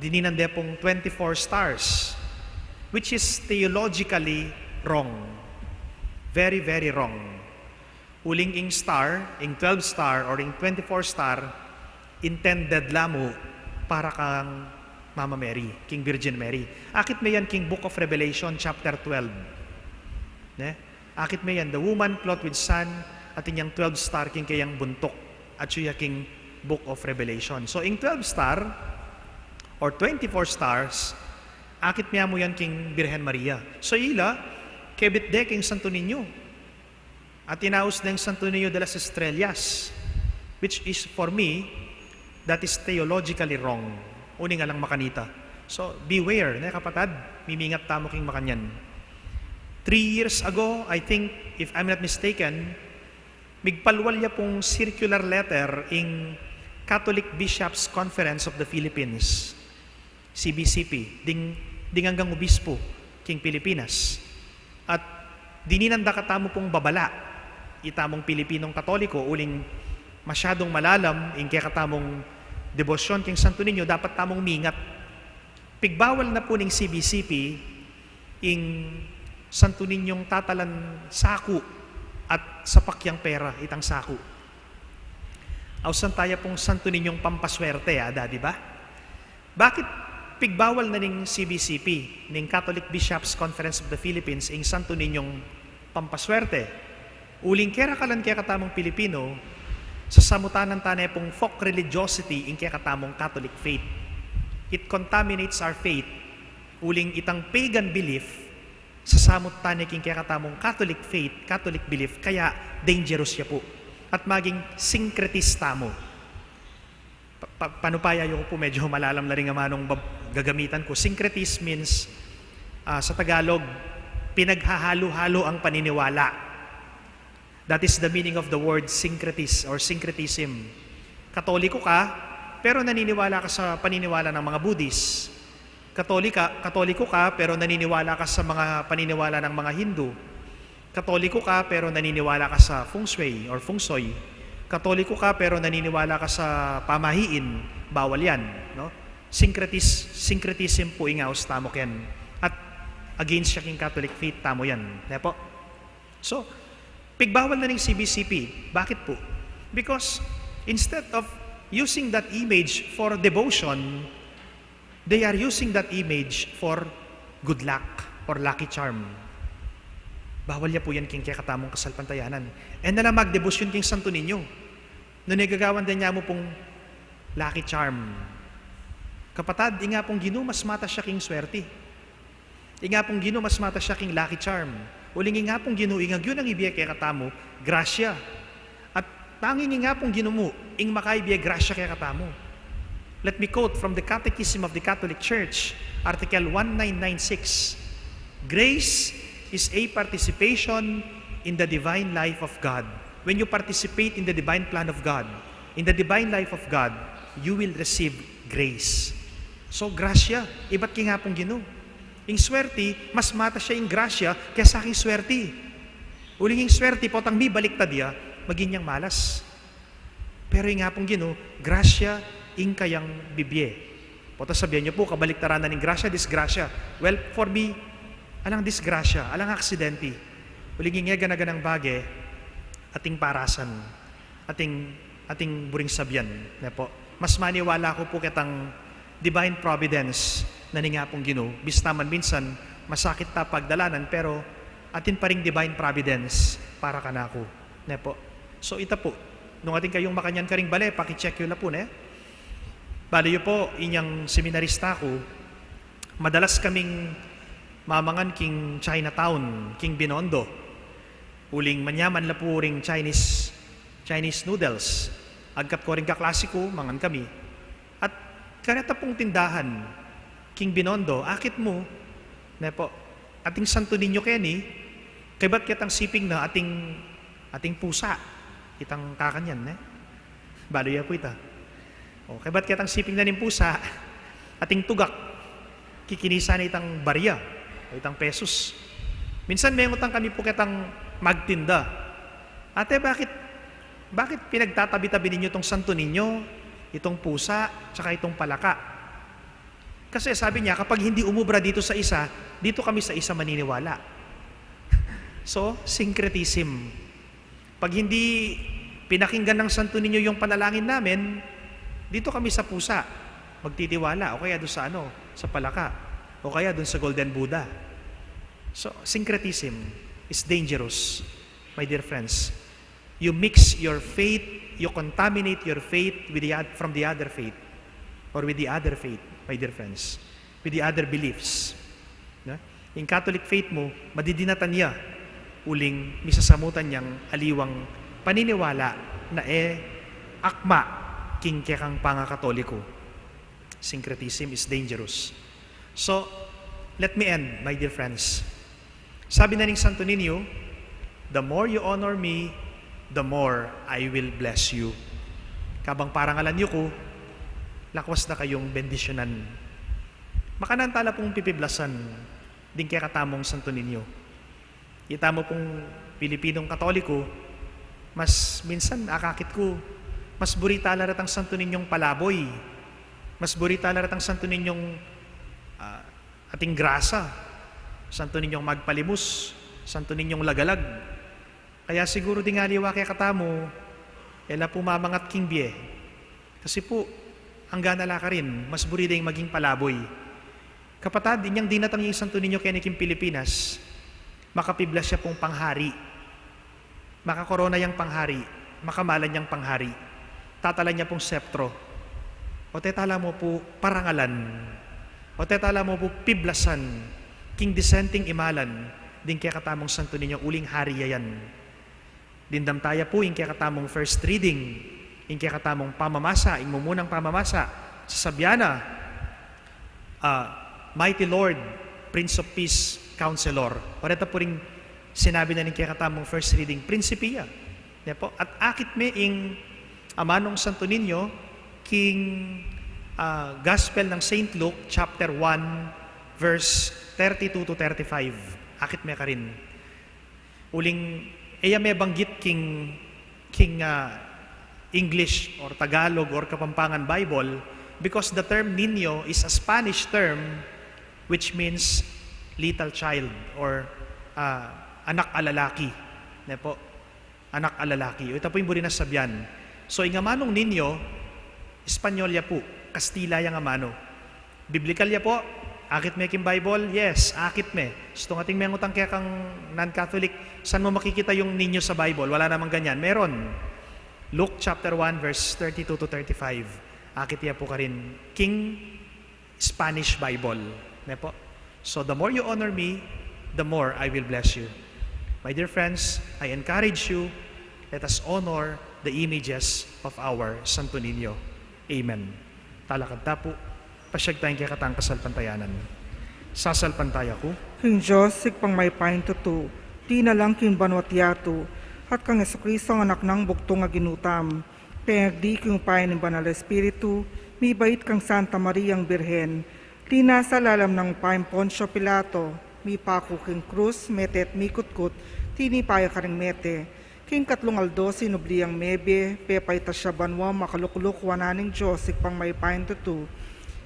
dininan de pung twenty-four stars, which is theologically wrong. Very, very wrong. Uling ing star, ing twelve star or ing twenty-four star, intended la mu para kang Mama Mary, king Virgin Mary. Akit me yan king Book of Revelation chapter twelve. Ne? Akit me yan, the woman clothed with sun, atin yang twelve star king kayang buntuk. Atyu ya king Book of Revelation. So, ing twelve star or twenty-four stars, akit me mu yan king Birhen Maria. So, ila, kebit de king Santo Niño. At inaus deng Santo Niño de las Estrellas, which is, for me, that is theologically wrong. Uling alang makanita. So, beware, ne, kapatad, mimingat tamu king makanyan. Three years ago, I think, if I'm not mistaken, migpalwal ya pung circular letter ing Catholic Bishops' Conference of the Philippines, C B C P, ding, ding anggang obispo king Pilipinas. At dininan da katamu pung babala, itamung Pilipinong Katoliko, uling masyadung malalam ing kekatamung debosyon king Santo Niño, dapat tamung mingat. Pigbawal na pu ning C B C P ing Santo Niñong tatalan saku at sapak yang pera itang saku. Ausan taya pung Santo Niñong pampaswerte, ada, di ba? Bakit pigbawal na ning C B C P, ning Catholic Bishops' Conference of the Philippines, ing Santo Niñong pampaswerte? Uling kerakalan kekatamung Pilipino, sasamutanan tane pung folk religiosity ing kekatamung Catholic faith. It contaminates our faith. Uling itang pagan belief, sasamut tane king kekatamung Catholic faith, Catholic belief, kaya dangerous ya pu. At maging syncretist tamu. Pa-, pa-, panupaya yu ku pu, medyo malalam la ring amanung bab-, gagamitan ku. Syncretist means, ah, sa Tagalog, pinaghahalu-halu ang paniniwala. That is the meaning of the word syncretist or syncretism. Katoliko ka, pero naniniwala ka sa paniniwala ng mga Buddhist. Katolika, Katoliko ka, pero naniniwala ka sa mga paniniwala ng mga Hindu. Katoliko ka, pero naniniwala ka sa feng shui or feng shui. Katoliko ka, pero naniniwala ka sa pamahiin. Bawal yan, no? Syncretis-, syncretism pu ing aus tamu ken. At against siya king Catholic faith tamu yan. Ne po? So, pigbawal na ning C B C P. Bakit po? Because instead of using that image for devotion, they are using that image for good luck or lucky charm. Bawal ya po yan king kekatamung kasalpantayanan. E na la magdebosyon king Santo Niño. Nune gagawan da ne mu pung lucky charm. Kapatad, ing Apung Ginu mas mata siya king swerte. Ing Apung Ginu mas mata siya king lucky charm. Uling ing Apung Ginu, ing agyu nang ibie kekatamu, grasya. At tanging ing Apung Ginu mu ing makaibie grasya kekatamu. Let me quote from the Catechism of the Catholic Church, Article one nine nine six. Grace is a participation in the divine life of God. When you participate in the divine plan of God, in the divine life of God, you will receive grace. So, grasya, ibat king Apung Ginu. Ing swerte, mas mata siya ing grasya kesa king swerte. Uling ing swerte, potang mibaliktad ya, maging yang malas. Pero ing Apung Ginu, grasya ing kayang bibie. Potang sabian yu po, kabaliktaran na ning grasya, disgrasya. Well, for me, alang disgrasya, alang aksidente. Uling ing gana-ganang bage, ating parasan, ating, ating buring sabian, ne po. Mas maniwala ku po ketang divine providence na ning Apung Ginu, bista man minsan masakit ta pagdalanan, pero atin pa ring divine providence para kanaku, ne po. So, ita po, nung atin kayung makanyan karing bale, paki-check yu la po, ne? Bale yu po, inyang seminarista ku, madalas kaming mamangan king Chinatown, king Binondo. Uling manyaman la po ring Chinese, Chinese noodles. Agkat ko ring kaklase ku, mangan kami. At kareta pung tindahan, king Binondo, akit mu, ne po, ating Santo Niño keni, kaybat ketang siping na ating, ating pusa, itang kakanyan, ne? Balu ya po ita. O, kaybat ketang siping na ning pusa, ating tugak, kikinisan na itang barya, o itang pesos. Minsan mengutang kami po ketang magtinda, "Ate, bakit, bakit pinagtatabi-tabi ninyo itong Santo Niño, itong pusa, tsaka itong palaka?" Kasi sabi niya, "Kapag hindi umubra dito sa isa, dito kami sa isa maniniwala." So, syncretism. Pag hindi pinakinggan ng Santo Niño yung panalangin namin, dito kami sa pusa magtitiwala, o kaya doon sa ano, sa palaka, o kaya doon sa Golden Buddha. So, syncretism is dangerous, my dear friends. You mix your faith, you contaminate your faith with the oth-, from the other faith, or with the other faith, my dear friends, with the other beliefs. Ne? Ing Catholic faith mu, madidinatan ya, uling misasamutan yang aliwang paniniwala na e akma king kekang pangakatoliko. Syncretism is dangerous. So, let me end, my dear friends. Sabi na ning Santo Niño, "The more you honor me, the more I will bless you." Kabang parangalan yu ku, lakwas da kayung bendisyonan. Makanyan tala pung pipiblasan ding kekatamung Santo Niño. Itamu pung Pilipinong Katoliko, mas minsan akakit ku, mas buri tala retang Santo Niñong palaboy. Mas buri tala retang Santo Niñong, ah, ating grasa, Santo Niñong magpalimus, Santo Niñong lagalag. Kaya siguro ding aliwa kekatamu, e la pu mamangat king bie. Kasi pu, angga na la karin, mas buri deng maging palaboy. Kapatad, inyang dinatang ya ing Santo Niño keni king Pilipinas, makapiblas ya pung panghari. Makakorona yang panghari, makamalan yang panghari. Tatalan ya pung septro. O te tala mu pu parangalan. O te tala mu pu piblasan. King disenteng imalan, ding kekatamung Santo Niño uling hari ya yan. Dimdam taya pu ing kekatamung first reading, ing kekatamung pamamasa, ing mumunang pamamasa, sasabian na, ah, "Mighty Lord, Prince of Peace, Counselor." Oreta pu ring sinabi na ning kekatamung first reading, Prinsipe ya. Ne po? At akit me ing amanung Santo Niño king, ah, Gospel ng Saint Luke, chapter one, verse thirty-two to thirty-five. Akit me karin. Uling e ya mebanggit king, king, ah, English or Tagalog or Kapampangan Bible, because the term Niño is a Spanish term which means little child or, ah, anak a lalaki. Ne po? Anak a lalaki. O, ita pu ing buri nang sabian. So, ing amanung ninyo, Espanyol ya pu, Kastila yang amanu. Biblikal ya pu, akit me king Bible? Yes, akit me. Gustu nang ating mengutang kekang non-Catholic, san mo makikita yung ninyo sa Bible? Wala namang ganyan. Meron. Luke chapter one, verse thirty-two to thirty-five. Akit ya pu karin king Spanish Bible. Ne po? So the more you honor me, the more I will bless you. My dear friends, I encourage you, let us honor the images of our Santo Niño. Amen. Talakad ta pu, pasiag tayang kekatang kasalpantayanan. Sasalpantaya ku king Dios, Ibpang mayupayang tutu, dinalang king banua't yatu, at kang Jesucristo, Anak nang bugtung a Ginu tamu, pengagli king upaya ning Banal a Espiritu, mibait kang Santa Mariang Birhen, linasa lalam ning upaya nang Poncio Pilato, mipaku king krus, mete at mikutkut, tinipa ya karing mete. King katlung aldo sinubli yang mebie, pepaitas ya banua, makalukluk wanan ning Dios, Ibpang mayupayang tutu.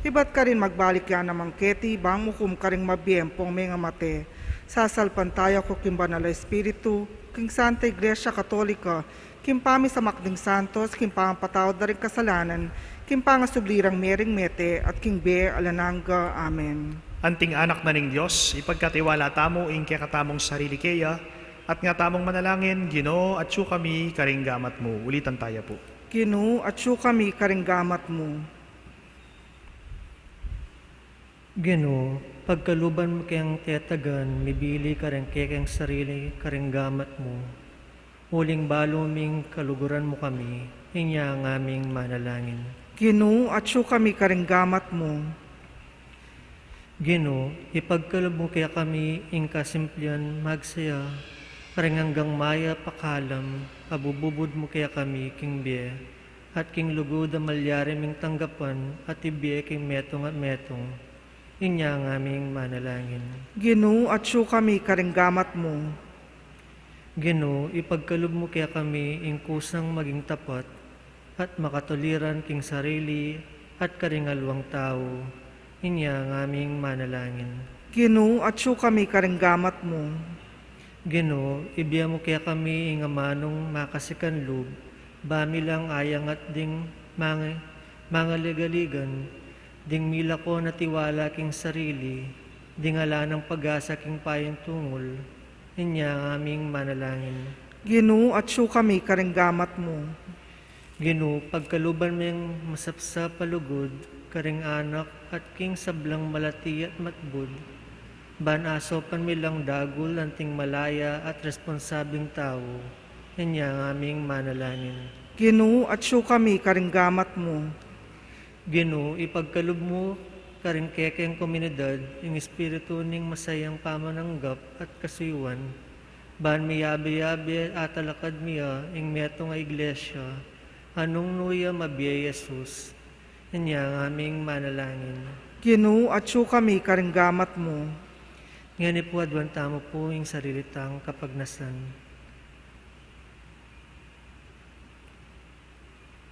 Ibat karin magbalik ya naman keti, bang mukum karing mabie ampong mengamate. Sasalpantaya ku king Banal a Espiritu, king Santa Iglesia Katolika, king pamisamak ding santos, king pangapatawad da ring kasalanan, king pangasubli rang mie ring mete, at king bie alang angga. Amen. Anting anak na ning Dios, ipagkatiwala tamu ing kekatamung sarili keya, at nga tamung manalangin, Ginu, atyu kami karing gamat mu. Ulitan taya pu. Ginu, atyu kami karing gamat mu. Ginu, pagkaluban mu keng tetagan, mibili karing kekeng sarili karing gamat mu. Uling balu ming kaluguran mu kami, inya ngaming manalangin. Ginu, atyu kami karing gamat mu. Ginu, ipagkalub mu kekami ing kasimplian magsaya, karing anggang mayap a kalam, a bububud mu kekami king bie, at king lugud a malyari ming tanggapan at ibie king metung at metung. Inya ngaming manalangin. Ginu, atyu kami karing gamat mu. Ginu, ipagkalub mu kekami ing kusang maging tapat at makatuliran king sarili at karing aliwang tau. Inya ngaming manalangin. Ginu, atyu kami karing gamat mu. Ginu, ibie mu kekami ing amanung makasikan lub, ba mi lang ayangat ding manga-, mangaligaligan, ding milako na tiwala king sarili, ding ala nang pag-asa king payantungul. Inya ngaming manalangin. Ginu, atyu kami karing gamat mu. Ginu, pagkaluban meng masapsap a lugud karing anak at king sablang malati at matbud, ban asopan mi lang dagul anting malaya at responsabling tau. Inya ngaming manalangin. Ginu, atyu kami karing gamat mu. Ginu, ipagkalub mu karing kekeng komunidad ing espiritu ning masayang pamananggap at kasuyuan, ban miyabe-yabe atalakad mi ya ing metung a iglesia, a nung nu ya mabie i Jesus. Inya ngaming manalangin. Ginu, atyu kami karing gamat mu. Ngeni pu aduan tamu pu ing sarili tang kapagnasan.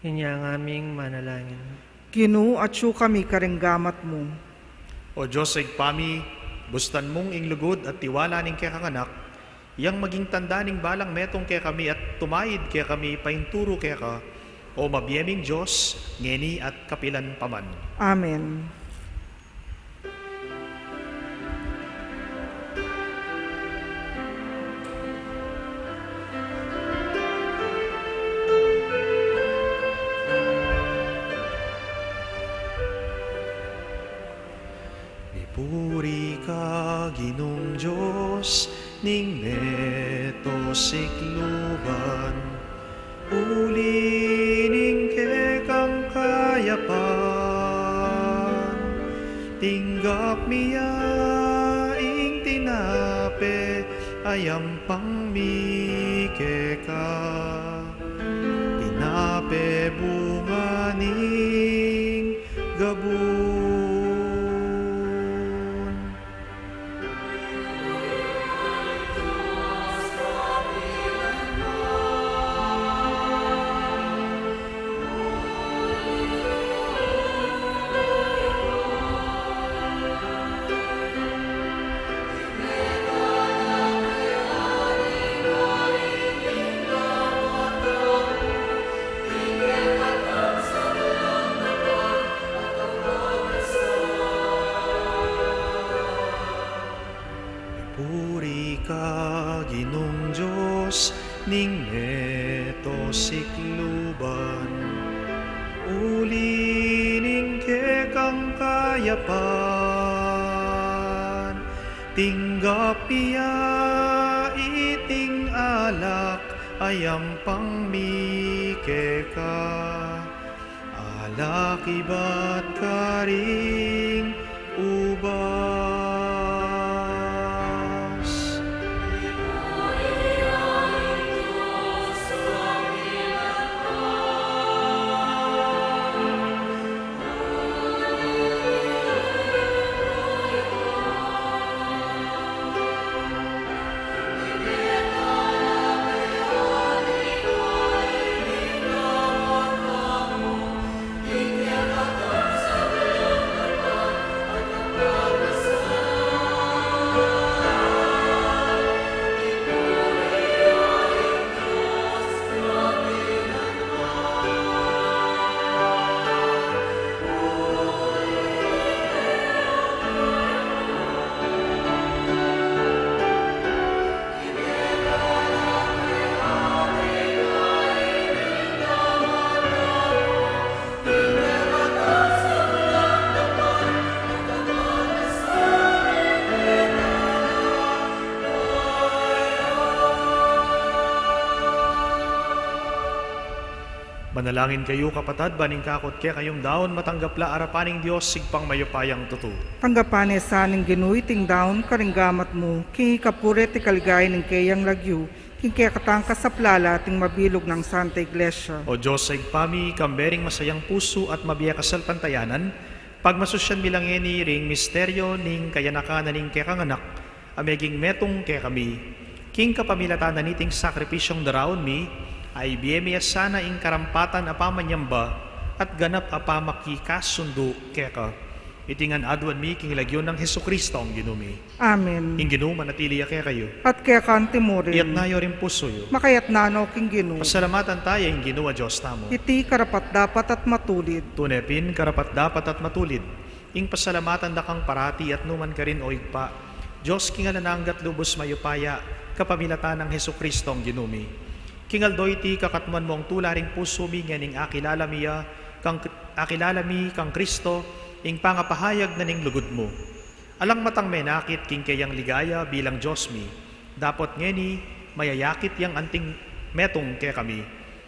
Inya ngaming manalangin. Ginu, atyu kami karing gamat mu. O Dios a Ibpa mi, bustan mung ing lugud at tiwala ning kekang Anak, yang maging tanda ning balang metung kekami at tumaid kekami painturu keka, o mabie ming Dios, ngeni at kapilan pa man. Amen. Mipuri ka, Ginung Dios ning meto sikluban, uli ning kekang kayapan, tinggap mi ya ing tinape a yampang mi keka, tinape bunga ning gabun. Ito sikluban, uli ning kekang kayapan, tinggap ya iting alak a yampang mi keka. Alak ibat karing ubas. Manalangin kayu, kapatad, ban ing kakut kekayung daun matanggap la arapan ning Dios, Ibpang mayupayang tutu. Tanggapan na sa ning Ginu iting daun karing gamat mu, king ikapuri at ikaligaya ning keyang lagyu, king kekatang kasaplalan at ning mabilug nang Santa Iglesia. O Dios a Ibpa mi, kambe ring masayang pusu at mabie kasalpantayanan, pagmasusyan mi la ngeni ring misteryo ning kayanakan na ning kekang Anak, a meging metung kekami. King kapamilatan na niting sakripisyung daraun mi, a ibie mi ya sana ing karampatan a pamanyamba at ganap a pamakikasundu keka. Iti ngan aduan mi king lagyu nang Jesucristong Ginu mi. Amen. Ing Ginu manatili ya kekayu. At keka antimurin. Iyatas yu ring pusu yu. Makayatas no king Ginu. Pasalamatan taya ing Ginu a Dios tamu. Iti karapat-dapat at matulid. Tune pin karapat-dapat at matulid ing pasalamatan da kang parati at nukarin man, O Ibpa, Dios king alang angga at lubus mayupaya, kapamilatan nang Jesucristong Ginu mi. King aldo iti, kakatmuan mung tula ring pusu mi ngening akilala mi ya, kang, akilala mi kang Cristo, ing pangapahayag na ning lugud mu. Alang matang menakit king keyang ligaya bilang Dios mi, dapot ngeni mayayakit yang anting metung kekami.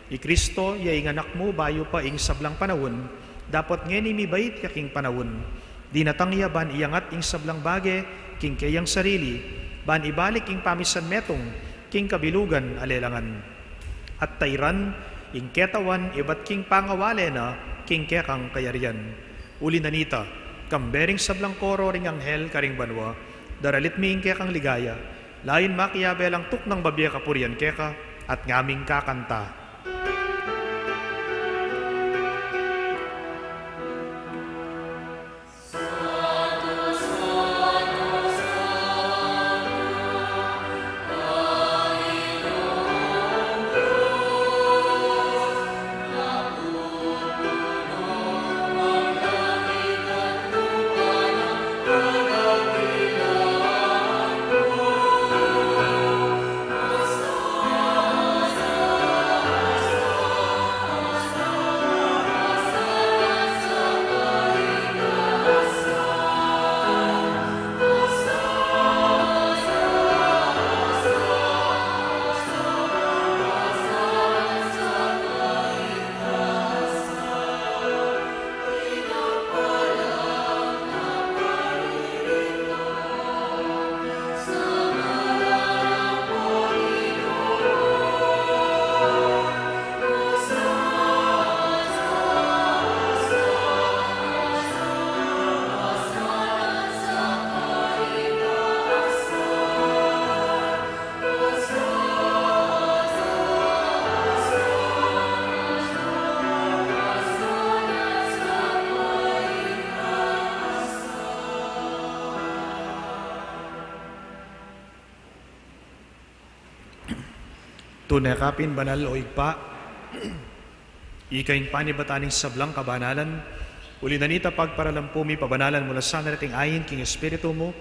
I Cristo ya ing Anak mu bayu pa ing sablang panaun, dapot ngeni mibait ya king panaun. Dinatang ya ban iyangat ing sablang bage king keyang sarili, ban ibalik ing pamisan metung king kabilugan a lelangan. At tairan ing ketawan ibat king pangawale na king kekang kayarian. Uli na nita, kambe ring sablang koro ring anghel karing banua, daralit mi ing kekang ligaya, lain makiabe lang tuknang babie kapurian keka, at ngaming kakanta. Tune ka pin banal, o Ibpa, ika ing panibatan ning sablang kabanalan. Uli na nita, pagparalan pu mi, pabanalan mu la sana reting ain king Espiritu mu,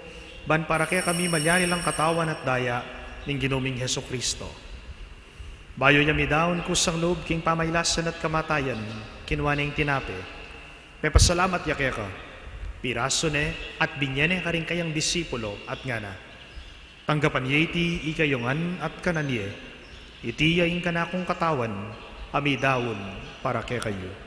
ban para kekami malyari lang katawan at daya ning Ginu ming Jesucristo. Bayu ya midaun kusang lub king pamailasan at kamatayan, kinua ne ing tinape, pepasalamat ya keka, pirasu ne at binye ne karing kayang disipulo at ngana: Tanggapan ye iti ikayu ngan at kanan ye, iti ya ing kanakung katawan a midaun para kekayu.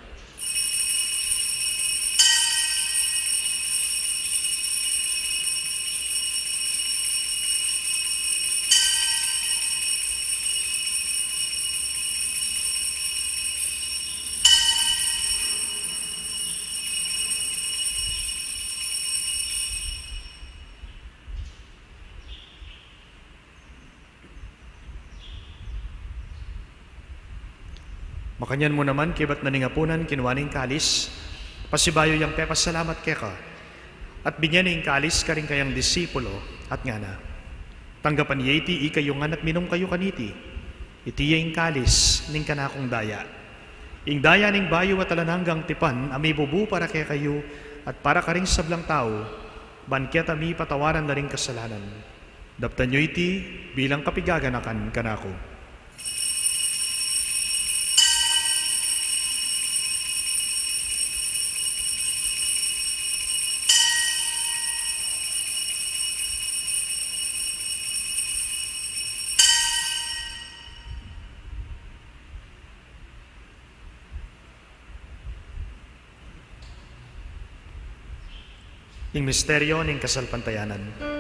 Makanyan mu naman, kaybat na ning apunan, kinua ne ing kalis, pasibayu yang pepasalamat keka, at binye ne ing kalis karing kayang disipulo, at ngana: Tanggapan ye iti ikayu ngan at minum kayu kaniti, iti ya ing kalis ning kanakung daya, ing daya ning bayu at alang anggang tipan a mibubu para kekayu at para karing sablang tau, ban keta mipatawaran la ring kasalanan. Daptan yu iti bilang kapigaganakan kanaku. Ing misteryo ning kasalpantayanan.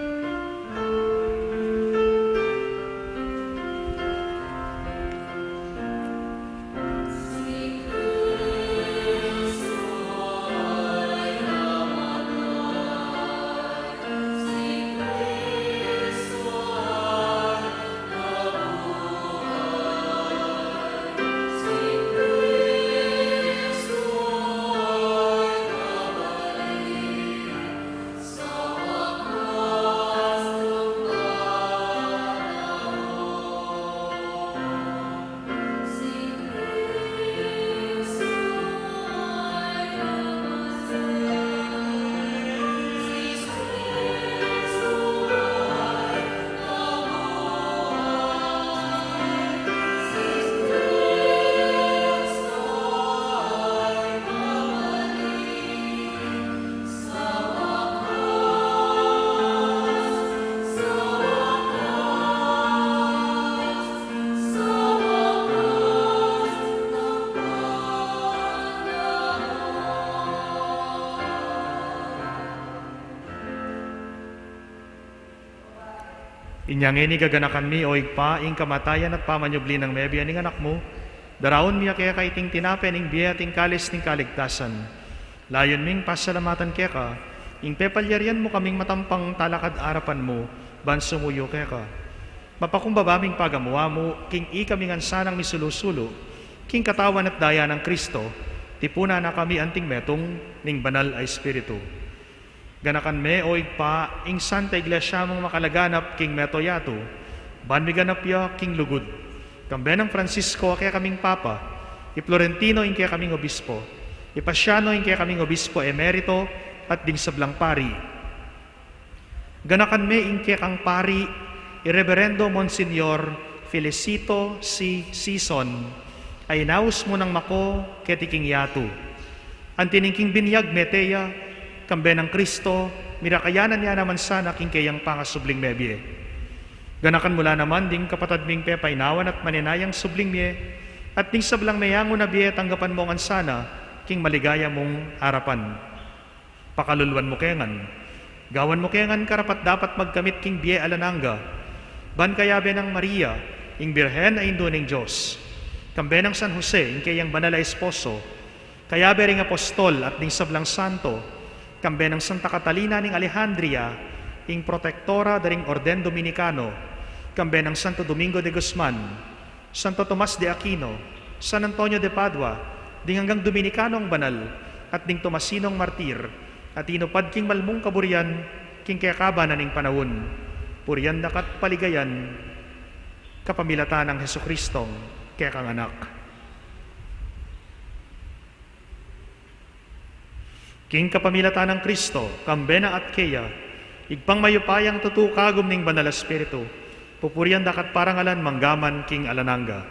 Inya ngeni gaganakan mi, o Ibpa, ing kamatayan at pamanyubli nang mebie ning Anak mu, daraun mi ya keka iting tinape ning bie at ing kalis ning kaligtasan. Layun ming pasalamatan keka ing pepalyarian mu kaming matampang talakad arapan mu ban sumuyu keka. Mapakumbaba ming pagamu-amu king ikami ngan sanang misulu-sulu king katawan at daya nang Kristo, tipunan na kami anting metung ning Banal a Espiritu. Ganakan me, o Ibpa, ing Santa Iglesia mung makalaganap king mabilug a yatu, ban miganap ya king lugud, kambe nang Francisco a kekaming Papa, i Florentino ing kekaming Obispo, i Paciano ing kekaming Obispo Emerito, at ding sablang pari. Ganakan me ing kekang pari, i Reberendo Monsignor Felicito C. Sison, a inaus mu nang mako keti king yatu. Anti ning king binyag mete ya, kambe nang Kristo, mirakayanan ya naman sana king keyang pangasubling mebie. Ganakan mu la naman ding kapatad ming pepainawan at maninayang subling mie, at ding sablang meyangu na bie tanggapan mu ngan sana king maligaya mung arapan. Pakaluluan mu ke ngan. Gawan mu ke ngan karapat-dapat magkamit king bie alang angga. Ban kayabe nang Maria, ing Birhen a Indu ning Dios, kambe nang San Jose, ing keyang banal a esposo, kayabe ring apostol at ding sablang santo, kambe nang Santa Catalina ning Alejandria, ing protektora da ring Orden Dominicano, kambe nang Santo Domingo de Guzman, Santo Tomas de Aquino, San Antonio de Padua, ding anggang Dominikanong banal, at ding Tomasinong martir, a tinupad king malmung kaburian king kekaban na ning panaun. Purian da ka't paligayan kapamilatan nang Jesucristong kekang Anak. King kapamilatan nang Kristo, kambe na at keya, Ibpang mayupayang tutu kagum ning Banal a Espiritu, pupurian da ka't parangalan mangga man king alang angga.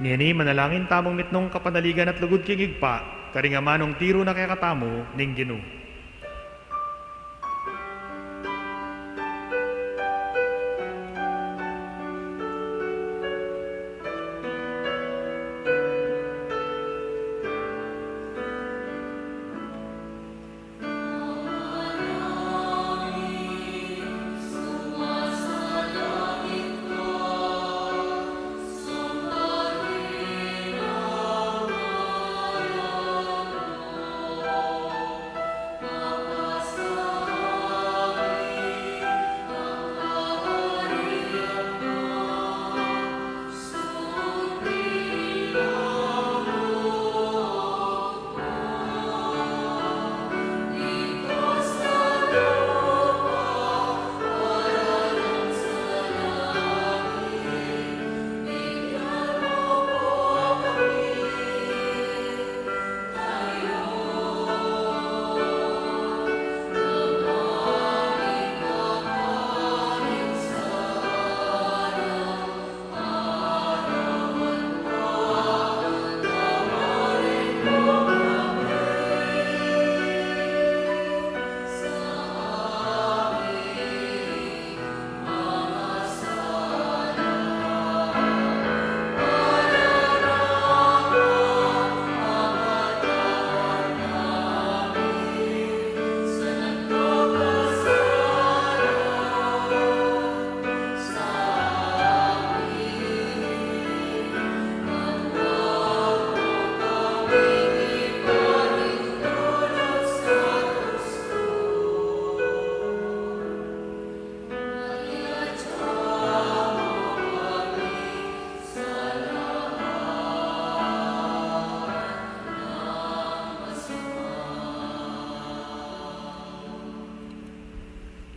Ngeni, manalangin tamung mitmung kapanaligan at lugud king Ibpa, karing amanung tiru na kekatamu ning Ginu.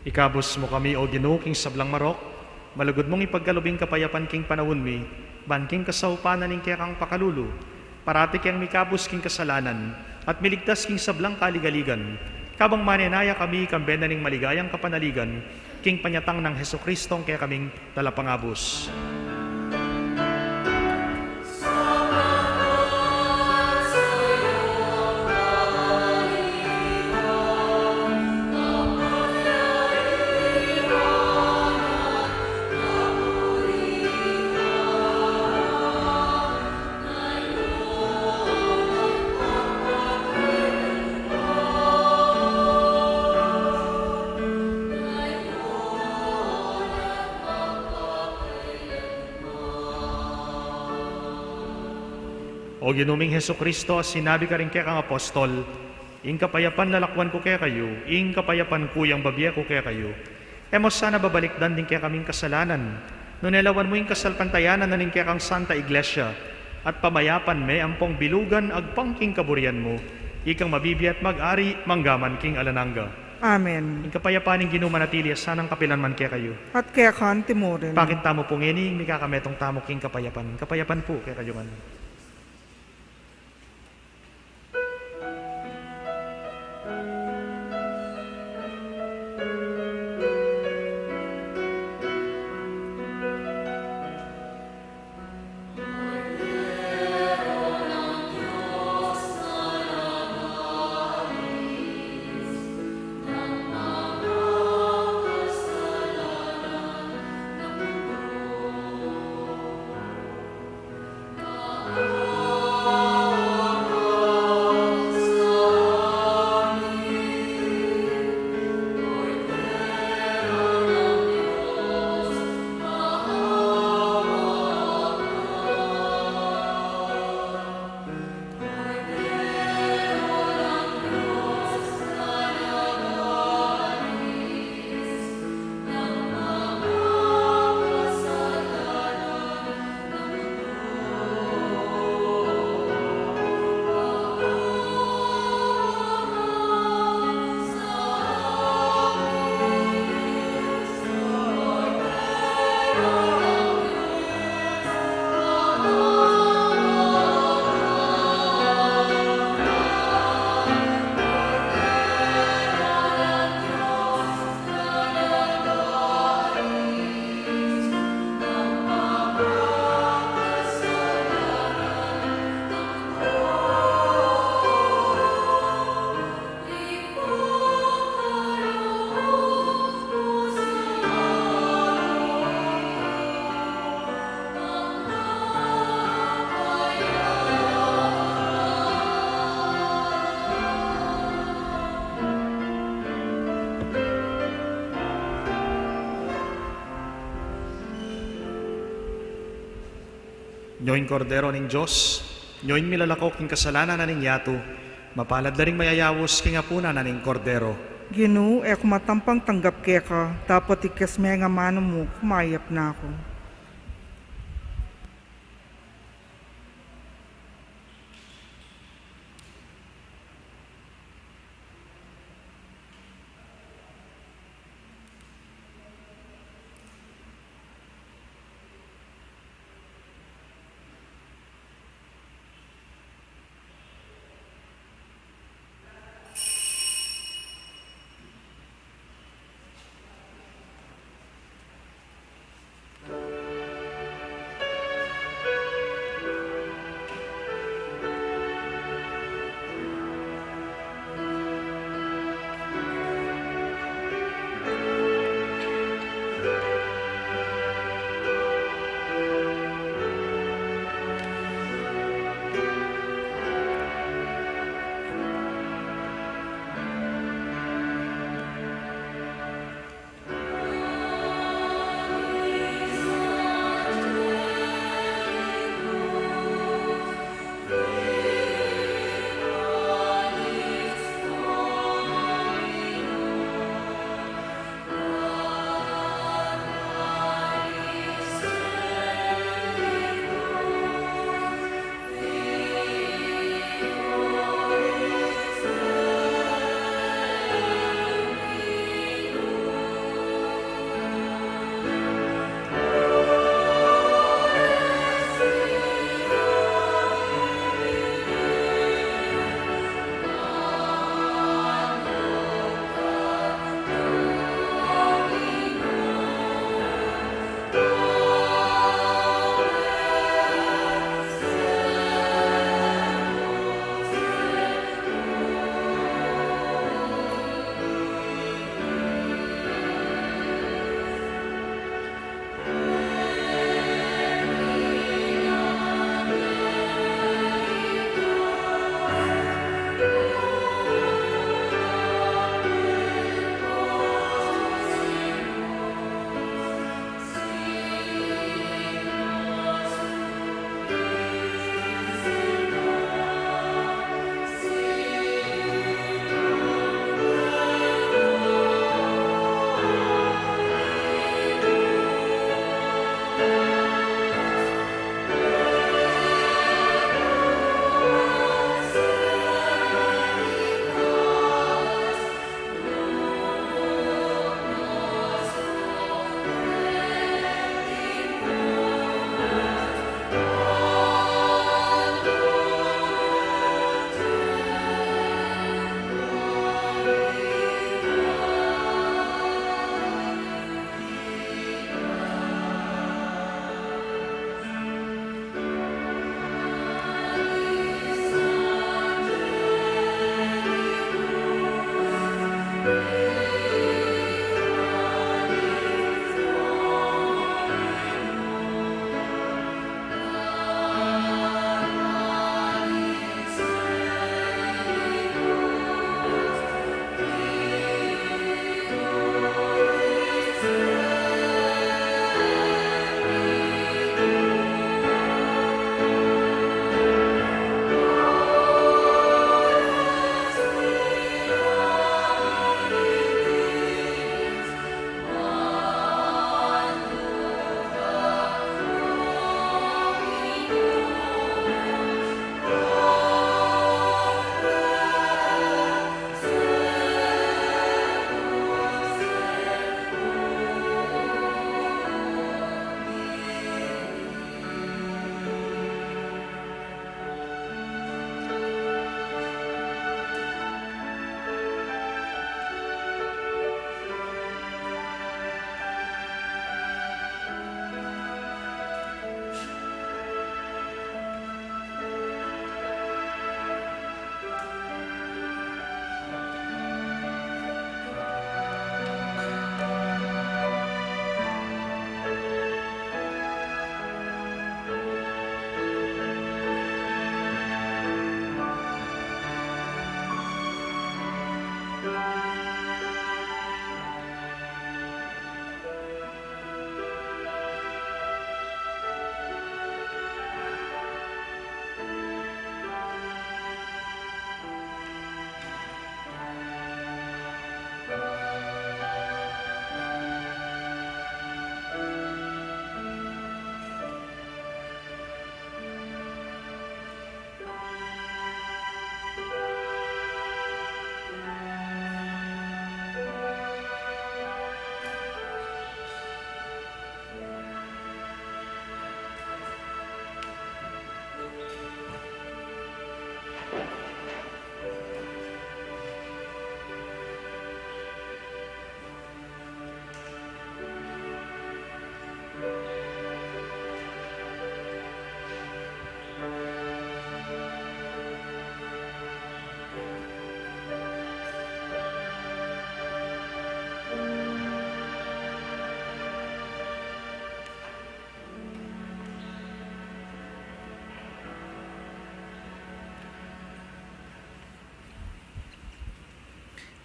Ikabus mu kami, O Ginu, king sablang marok, malugud mung ipagkalub ing kapayapan king panaun mi, ban king kasaupan na ning kekang pakalulu, parati keng mikabus king kasalanan, at miligtas king sablang kaligaligan, kabang manenaya kami kambe na ning maligayang kapanaligan, king panyatang nang Jesucristong kekaming Talapangabus. O Ginu ming Jesucristo, a sinabi karing kekang apostol, "Ing kapayapan lalakwan ku kekayu, ing kapayapan ku yang babie ku kekayu." E mu sana babalikdan ding kekaming kasalanan, nune lawan mu ing kasalpantayanan na ning kekang Santa Iglesia, at pamayapan me ampong bilugan agpang king kaburian mu, ikang mabibie at mag-ari manggaman king alang angga. Amen. Ing kapayapan ning Ginu manatili ya sanang kapilan man kekayu. At keka mu rin. Pakit tamu pu ngeni ing mikakametung tamu king kapayapan. Kapayapan pu kekayu ngan. Nyo ing Kordero ning Dios, nyo ing milalako king kasalanan na ning yatu. Mapalad la ring mayayaus king apunan na ning Kordero. Ginu, e ku matampang tanggap keka, dapot ikes me ing amanu mu, kumayap na ku.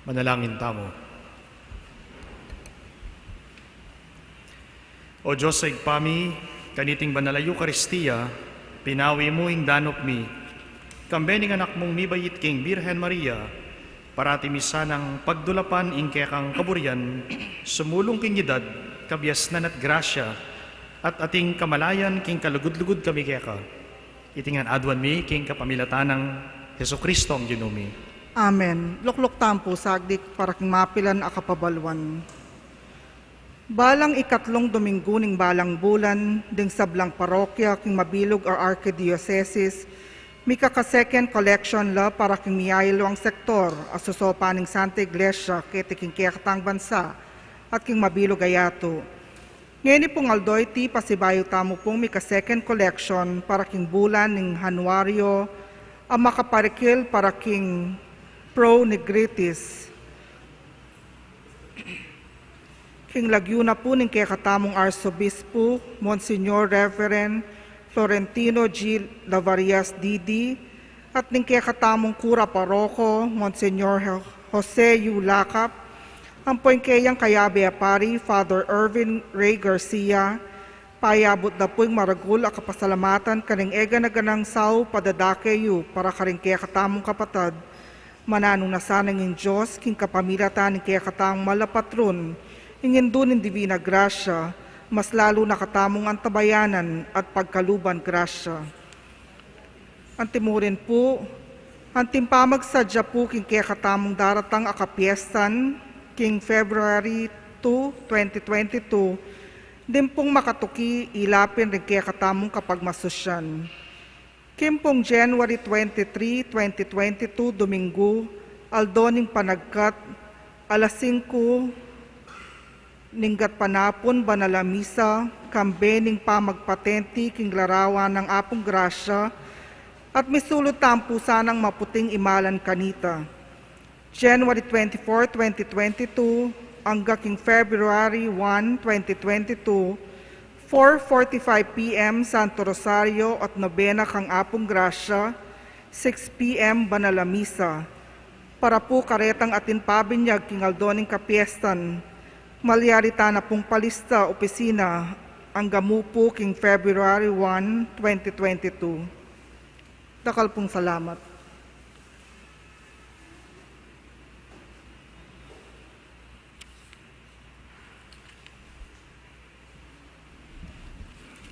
Manalangin tamu. O Dios a Ibpa mi, kaniting banal a Eukaristia, pinawi mu ing danup mi. Kambe ning Anak mung mibait king Birhen Maria, parati mi sanang pagdulapan ing kekang kaburian, sumulung king edad, kabiasnan at grasya, at ating kamalayan king kalugud-lugud kami keka. Iti ngan aduan mi king kapamilatan nang Jesucristo a Ginu mi. Amen. Lukluk tamu pu saglit para king mapilan a kapabaluan. Balang ikatlung Dominggu ning balang bulan, ding sablang parokya king mabilug a arkidiosesis, mikaka-second collection la para king miyayalu a sektor a susopan ning Santa Iglesia keti king kekatang bansa at king mabilug a yatu. Ngeni pung aldo iti, pasibayu tamu pung mika-second collection para king bulan ning Januaryo a makaparikil para king pro-nigritis. King lagyu na pu ning kekatamung Arsobispo, Monsignor Reverend Florentino G. Lavarias D D, at ning kekatamung kura paroko, Monsignor Ho-, Jose U. Lacap, ampo ing keyang kayabe a pari, Father Ervin Ray Garcia, payabut da pu ing maragul a kapasalamatan karing eganaganang saup a dadake yu para karing kekatamung kapatad, mananu na sana ing Dios king kapamilatan ning kekatamung malapatrun, ing Indu ning Divina Grasya, mas lalu na katamung antabayanan at pagkaluban grasya. Antimurin pu, anting pamagsadya pu king kekatamung daratang a kapiestan, king February two, twenty twenty-two, ding pung makatuki ilapin ring kekatamung kapagmasusyan. King pung January twenty-three, twenty twenty-two, Dominggu, aldo ning panagkat, alas singku ning gatpanapun banal a misa, kambe ning pamagpatenti king larawan nang Apung Grasya, at misulud tamu pu sanang maputing imalan kanita. January twenty-four, twenty twenty-two, angga king February one, twenty twenty-two, four forty-five P M Santo Rosario at nobena kang Apung Grasya, six P M banal a misa. Para pu karetang atin pabinyag king aldo ning kapiestan, malyari ta na pung palista opisina angga mu pu king February one, twenty twenty-two. Dakal pung salamat.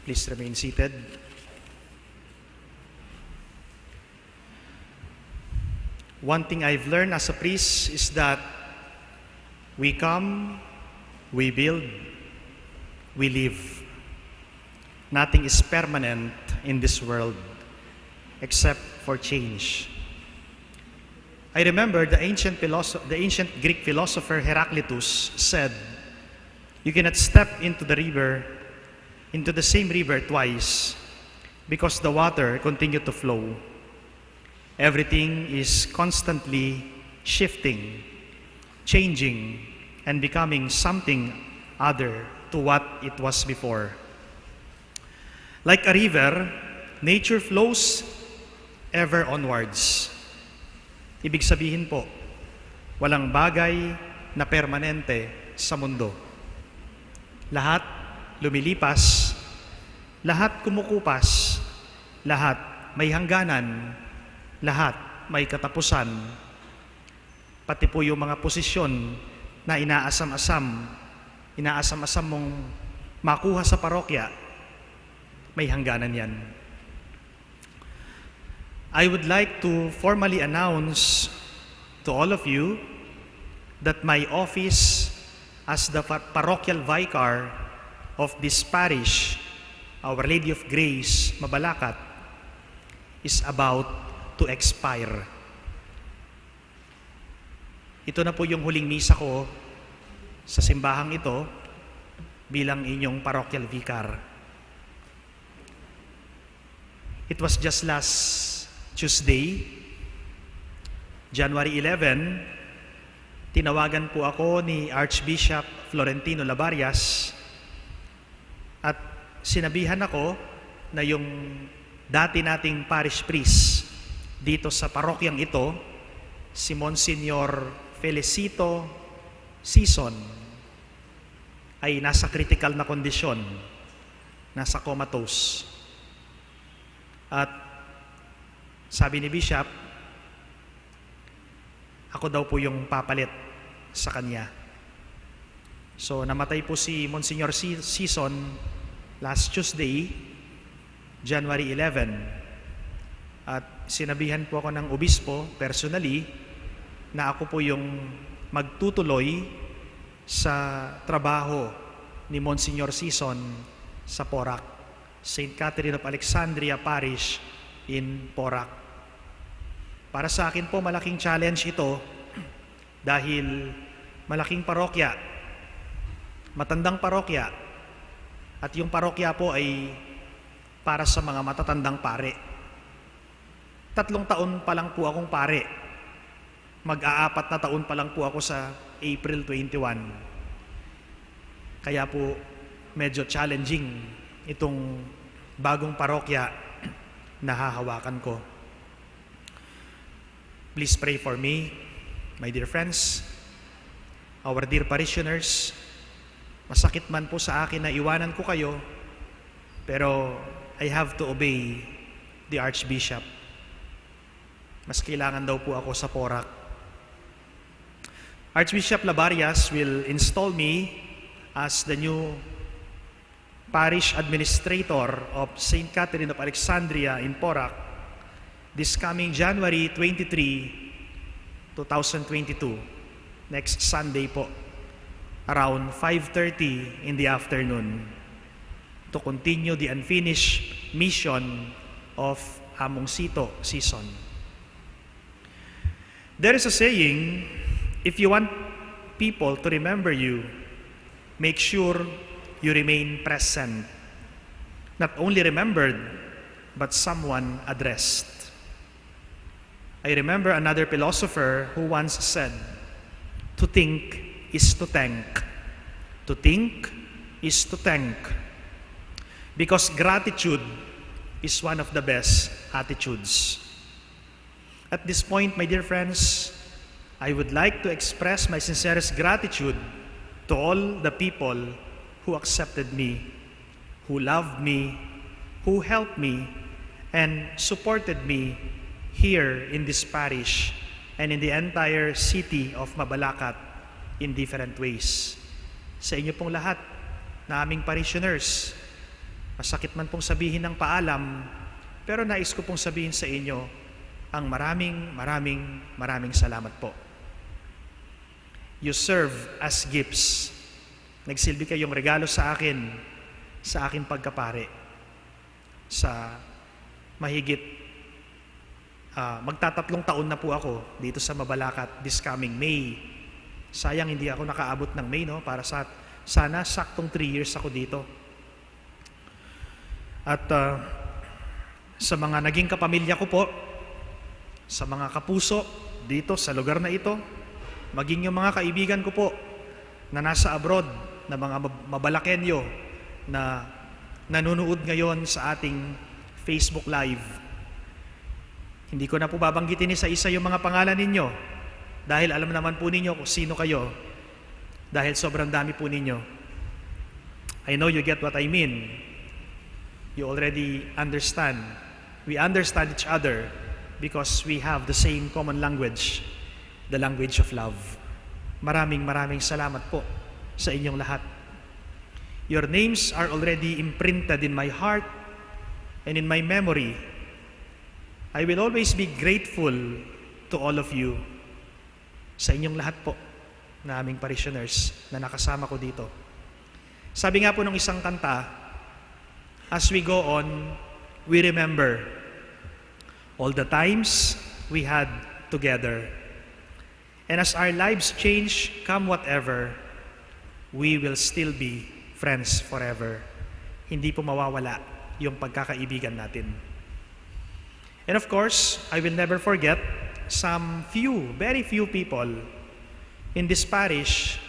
Please remain seated. One thing I've learned as a priest is that we come, we build, we leave. Nothing is permanent in this world except for change. I remember the ancient philosoph-, the ancient Greek philosopher Heraclitus said, "You cannot step into the river, into the same river twice, because the water continued to flow." Everything is constantly shifting, changing, and becoming something other to what it was before. Like a river, nature flows ever onwards. Ibig sabihin po, walang bagay na permanente sa mundo. Lahat lumilipas, lahat kumukupas, lahat may hangganan, lahat may katapusan. Pati po yung mga posisyon na inaasam-asam, inaasam-asam mong makuha sa parokya, may hangganan yan. I would like to formally announce to all of you that my office as the pa-, parochial vicar of this parish, Our Lady of Grace, Mabalacat, is about to expire. Ito na po yung huling misa ko sa simbahang ito bilang inyong parochial vicar. It was just last Tuesday, January eleven, tinawagan po ako ni Archbishop Florentino Labarias at sinabihan ako na yung dati nating parish priest dito sa parokyang ito, si Monsignor Felicito Sison ay nasa critical na kondisyon, nasa comatose. At sabi ni Bishop, ako daw po yung papalit sa kanya. So, namatay po si Monsignor Si-, Sison last Tuesday, January eleven. At sinabihan po ako ng obispo, personally, na ako po yung magtutuloy sa trabaho ni Monsignor Sison sa Porac, Saint Catherine of Alexandria Parish in Porac. Para sa akin po, malaking challenge ito dahil malaking parokya, matandang parokya, at yung parokya po ay para sa mga matatandang pare. Tatlong taon pa lang po akong pare. Mag-aapat na taon pa lang po ako sa April twenty-one. Kaya po, medyo challenging itong bagong parokya na hahawakan ko. Please pray for me, my dear friends, our dear parishioners. Masakit man po sa akin na iwanan ko kayo, pero I have to obey the Archbishop. Mas kailangan daw po ako sa Porac. Archbishop Labarias will install me as the new parish administrator of Saint Catherine of Alexandria in Porac this coming January twenty-three, two thousand twenty-two, next Sunday po, around five thirty in the afternoon, to continue the unfinished mission of Among Sito Sison. There is a saying, if you want people to remember you, make sure you remain present. Not only remembered, but someone addressed. I remember another philosopher who once said, "To think is to thank. To think is to thank." Because gratitude is one of the best attitudes. At this point, my dear friends, I would like to express my sincerest gratitude to all the people who accepted me, who loved me, who helped me, and supported me here in this parish and in the entire city of Mabalacat in different ways. Sa inyo pong lahat, naming parishioners, masakit man pong sabihin ng paalam, pero nais ko pong sabihin sa inyo ang maraming, maraming, maraming salamat po. You serve as gifts. Nagsilbi kayong regalo sa akin, sa aking pagkapare. Sa mahigit, ah, magtatatlong taon na po ako dito sa Mabalacat this coming May. Sayang hindi ako nakaabot ng May, no? Para sa, sana saktong three years ako dito. At, ah, sa mga naging kapamilya ko po, sa mga kapuso dito sa lugar na ito, maging yung mga kaibigan ko po na nasa abroad, na mga mab-, Mabalaqueño na nanunood ngayon sa ating Facebook Live. Hindi ko na po babanggitin isa-isa yung mga pangalan ninyo dahil alam naman po ninyo kung sino kayo dahil sobrang dami po ninyo. I know you get what I mean. You already understand. We understand each other because we have the same common language, the language of love. Maraming, maraming salamat po sa inyong lahat. Your names are already imprinted in my heart and in my memory. I will always be grateful to all of you, sa inyong lahat po, naming parishioners na nakasama ko dito. Sabi nga po ng isang kanta, "As we go on, we remember all the times we had together. And as our lives change, come whatever, we will still be friends forever." Hindi po mawawala yung pagkakaibigan natin. And of course, I will never forget some few, very few people in this parish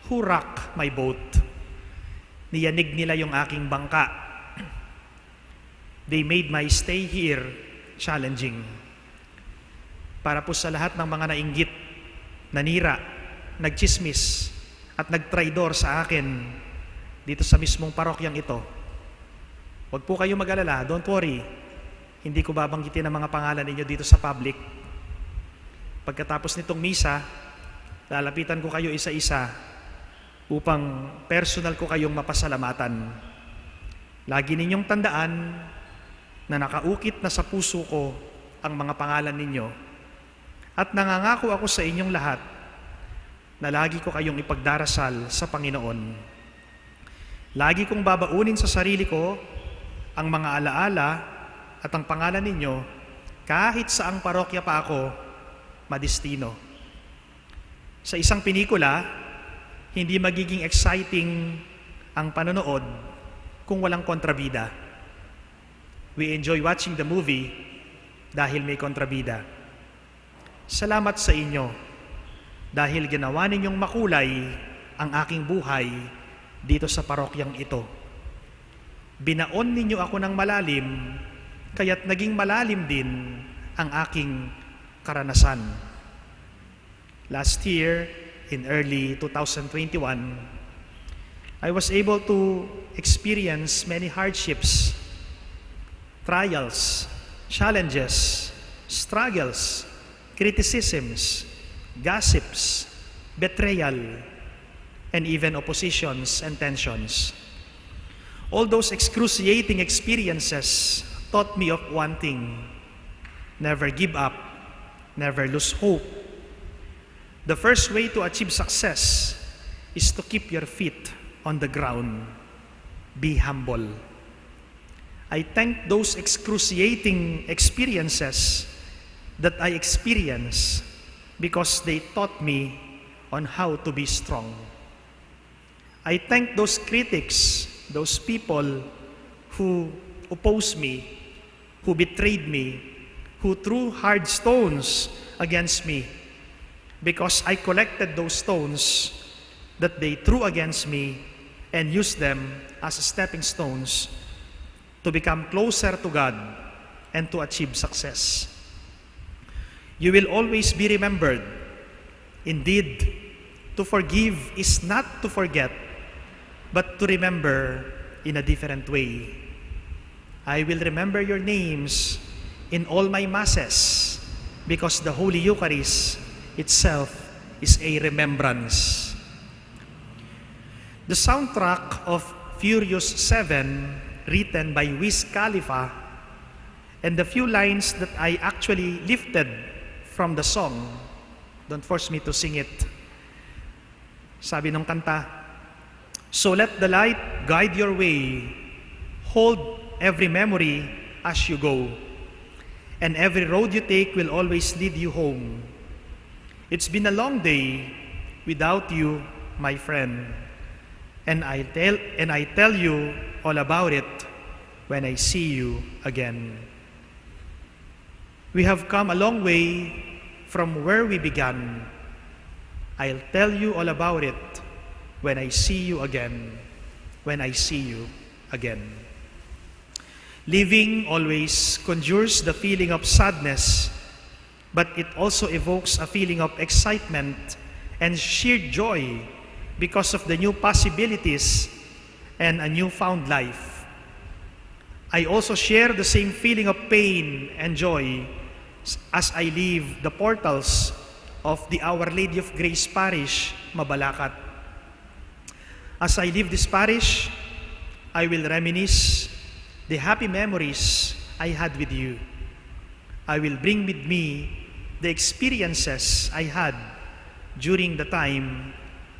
who rock my boat. Niyanig nila yung aking bangka. They made my stay here challenging. Para po sa lahat ng mga nainggit nanira, nagtsismis, at nagtraidor sa akin dito sa mismong parokyang ito. Huwag po kayong mag-alala, don't worry. Hindi ko babanggitin ang mga pangalan ninyo dito sa public. Pagkatapos nitong misa, lalapitan ko kayo isa-isa upang personal ko kayong mapasalamatan. Lagi ninyong tandaan na nakaukit na sa puso ko ang mga pangalan ninyo, at nangangako ako sa inyong lahat na lagi ko kayong ipagdarasal sa Panginoon. Lagi kong babaunin sa sarili ko ang mga alaala at ang pangalan ninyo kahit saang parokya pa ako madestino. Sa isang pinikula, hindi magiging exciting ang panonood kung walang kontrabida. We enjoy watching the movie dahil may kontrabida. Salamat sa inyo dahil ginawa ninyong makulay ang aking buhay dito sa parokyang ito. Binaon ninyo ako ng malalim, kaya't naging malalim din ang aking karanasan. Last year, in early two thousand twenty-one, I was able to experience many hardships, trials, challenges, struggles, criticisms, gossips, betrayal, and even oppositions and tensions. All those excruciating experiences taught me of one thing: never give up, never lose hope. The first way to achieve success is to keep your feet on the ground. Be humble. I thank those excruciating experiences that I experienced because they taught me on how to be strong. I thank those critics, those people who opposed me, who betrayed me, who threw hard stones against me, because I collected those stones that they threw against me and used them as stepping stones to become closer to God and to achieve success. You will always be remembered. Indeed, to forgive is not to forget, but to remember in a different way. I will remember your names in all my masses, because the Holy Eucharist itself is a remembrance. The soundtrack of Furious seven, written by Wiz Khalifa, and the few lines that I actually lifted from the song. Don't force me to sing it. Sabi nung kanta, "So let the light guide your way. Hold every memory as you go. And every road you take will always lead you home. It's been a long day without you, my friend. And I tell and I tell you all about it when I see you again." We have come a long way from where we began. I'll tell you all about it when I see you again. When I see you again. Living always conjures the feeling of sadness, but it also evokes a feeling of excitement and sheer joy because of the new possibilities and a newfound life. I also share the same feeling of pain and joy as I leave the portals of the Our Lady of Grace Parish, Mabalacat. As I leave this parish, I will reminisce the happy memories I had with you. I will bring with me the experiences I had during the time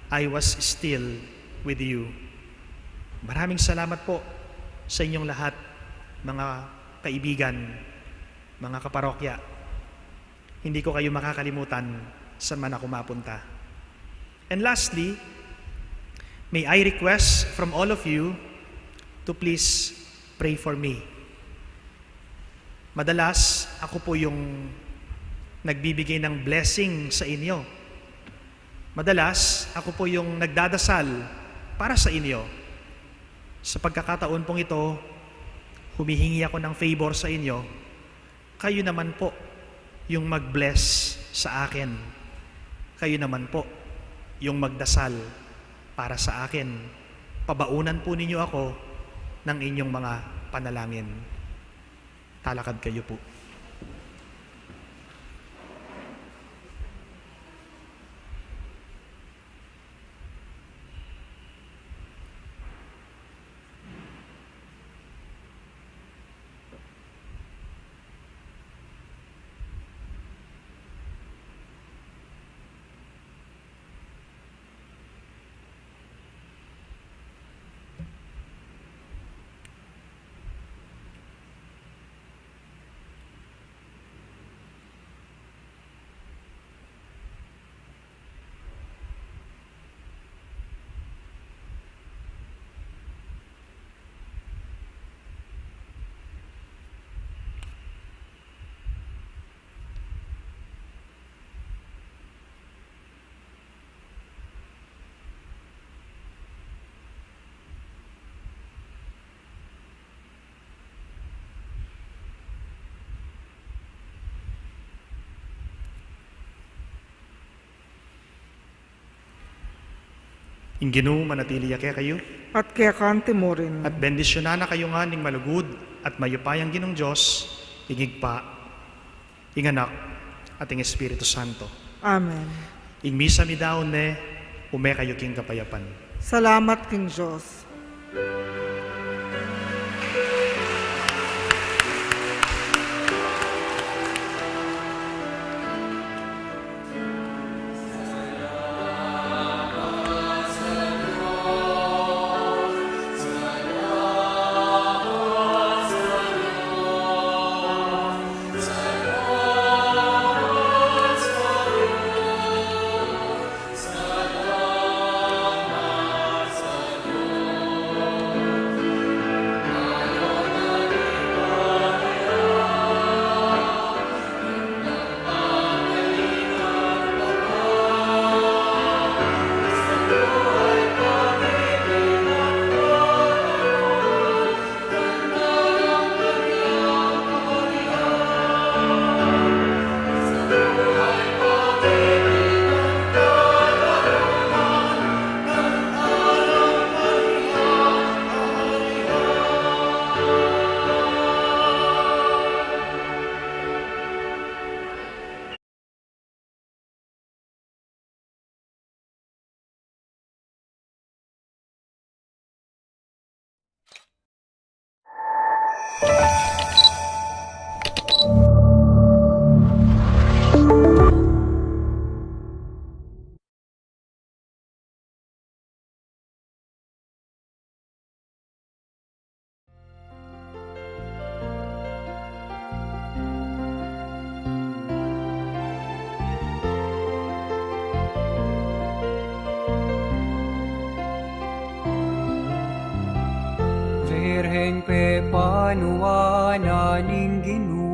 I was still with you. Maraming salamat po sa inyong lahat, mga kaibigan, mga kaparokya. Hindi ko kayo makakalimutan saan man ako mapunta. And lastly, may I request from all of you to please pray for me. Madalas, ako po yung nagbibigay ng blessing sa inyo. Madalas, ako po yung nagdadasal para sa inyo. Sa pagkakataon pong ito, humihingi ako ng favor sa inyo. Kayo naman po yung mag-bless sa akin. Kayo naman po yung magdasal para sa akin. Pabaunan po ninyo ako ng inyong mga panalangin. Talakad kayo po. Ing Ginu manatili ya kekayu. At keka mu rin. At bendisyunan na kayu ngan ning malugud at mayupayang Ginung Dios, ing Ibpa, ing Anak, at ing Espiritu Santo. Amen. Ing misa midaun ne, ume kayu king kapayapan. Salamat king Dios. Virgen, pepanuan na ning Ginu,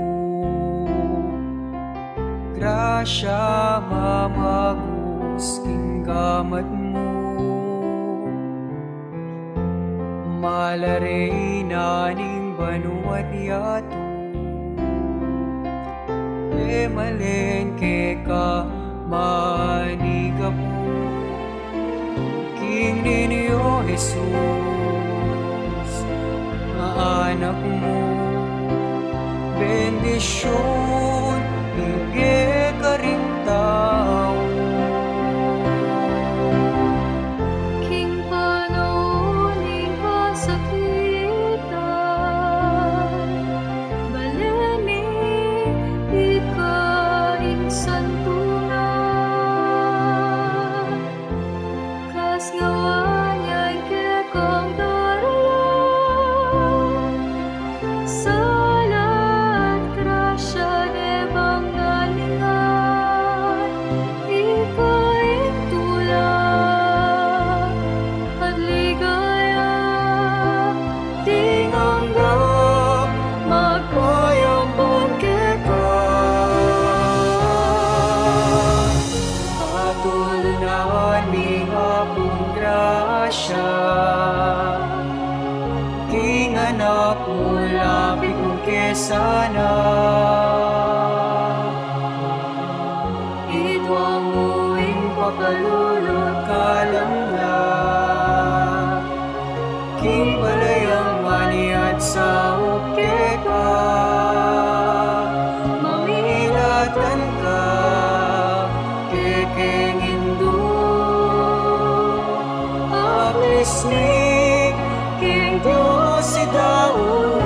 grasya mamagus king gamat mu. Mala Reyna ning banua't yatu, e malen keka manigapu. King Niño Jesus, a anak mu, bendisyun ibie karing tau. King panaun ning kasakitan, balen mi ika ing santunan. Kasngawaan yang kekang daralan, sala at grasya de bang nalinga, ika ing tula at ligaya, ding angga magpayaban keka. Patulunan mi Apung grasya, king anak mu lapit mu ke sana. Itwang mu ing Pakalulu kalam na, king balayang maniat saup keka, mamilatan ka, kekeng Indu, aklis mi king Dios i daun.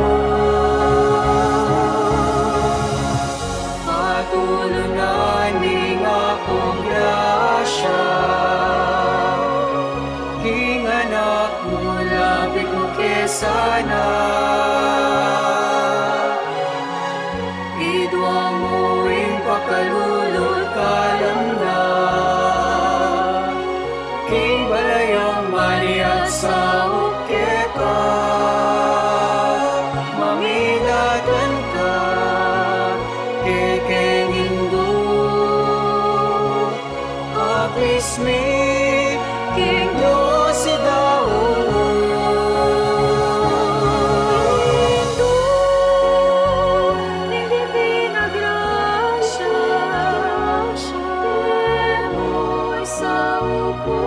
Patulunan ning akung grasya, king anak mu, lapit mu ke sana. Idwa mu ing pakalulu kalam na, king balayang maniat saup keka, mamilatan ka, kekeng Indu, aklis mi king Dios i daun. Indu ning Divina Grasya, kemu isaup ku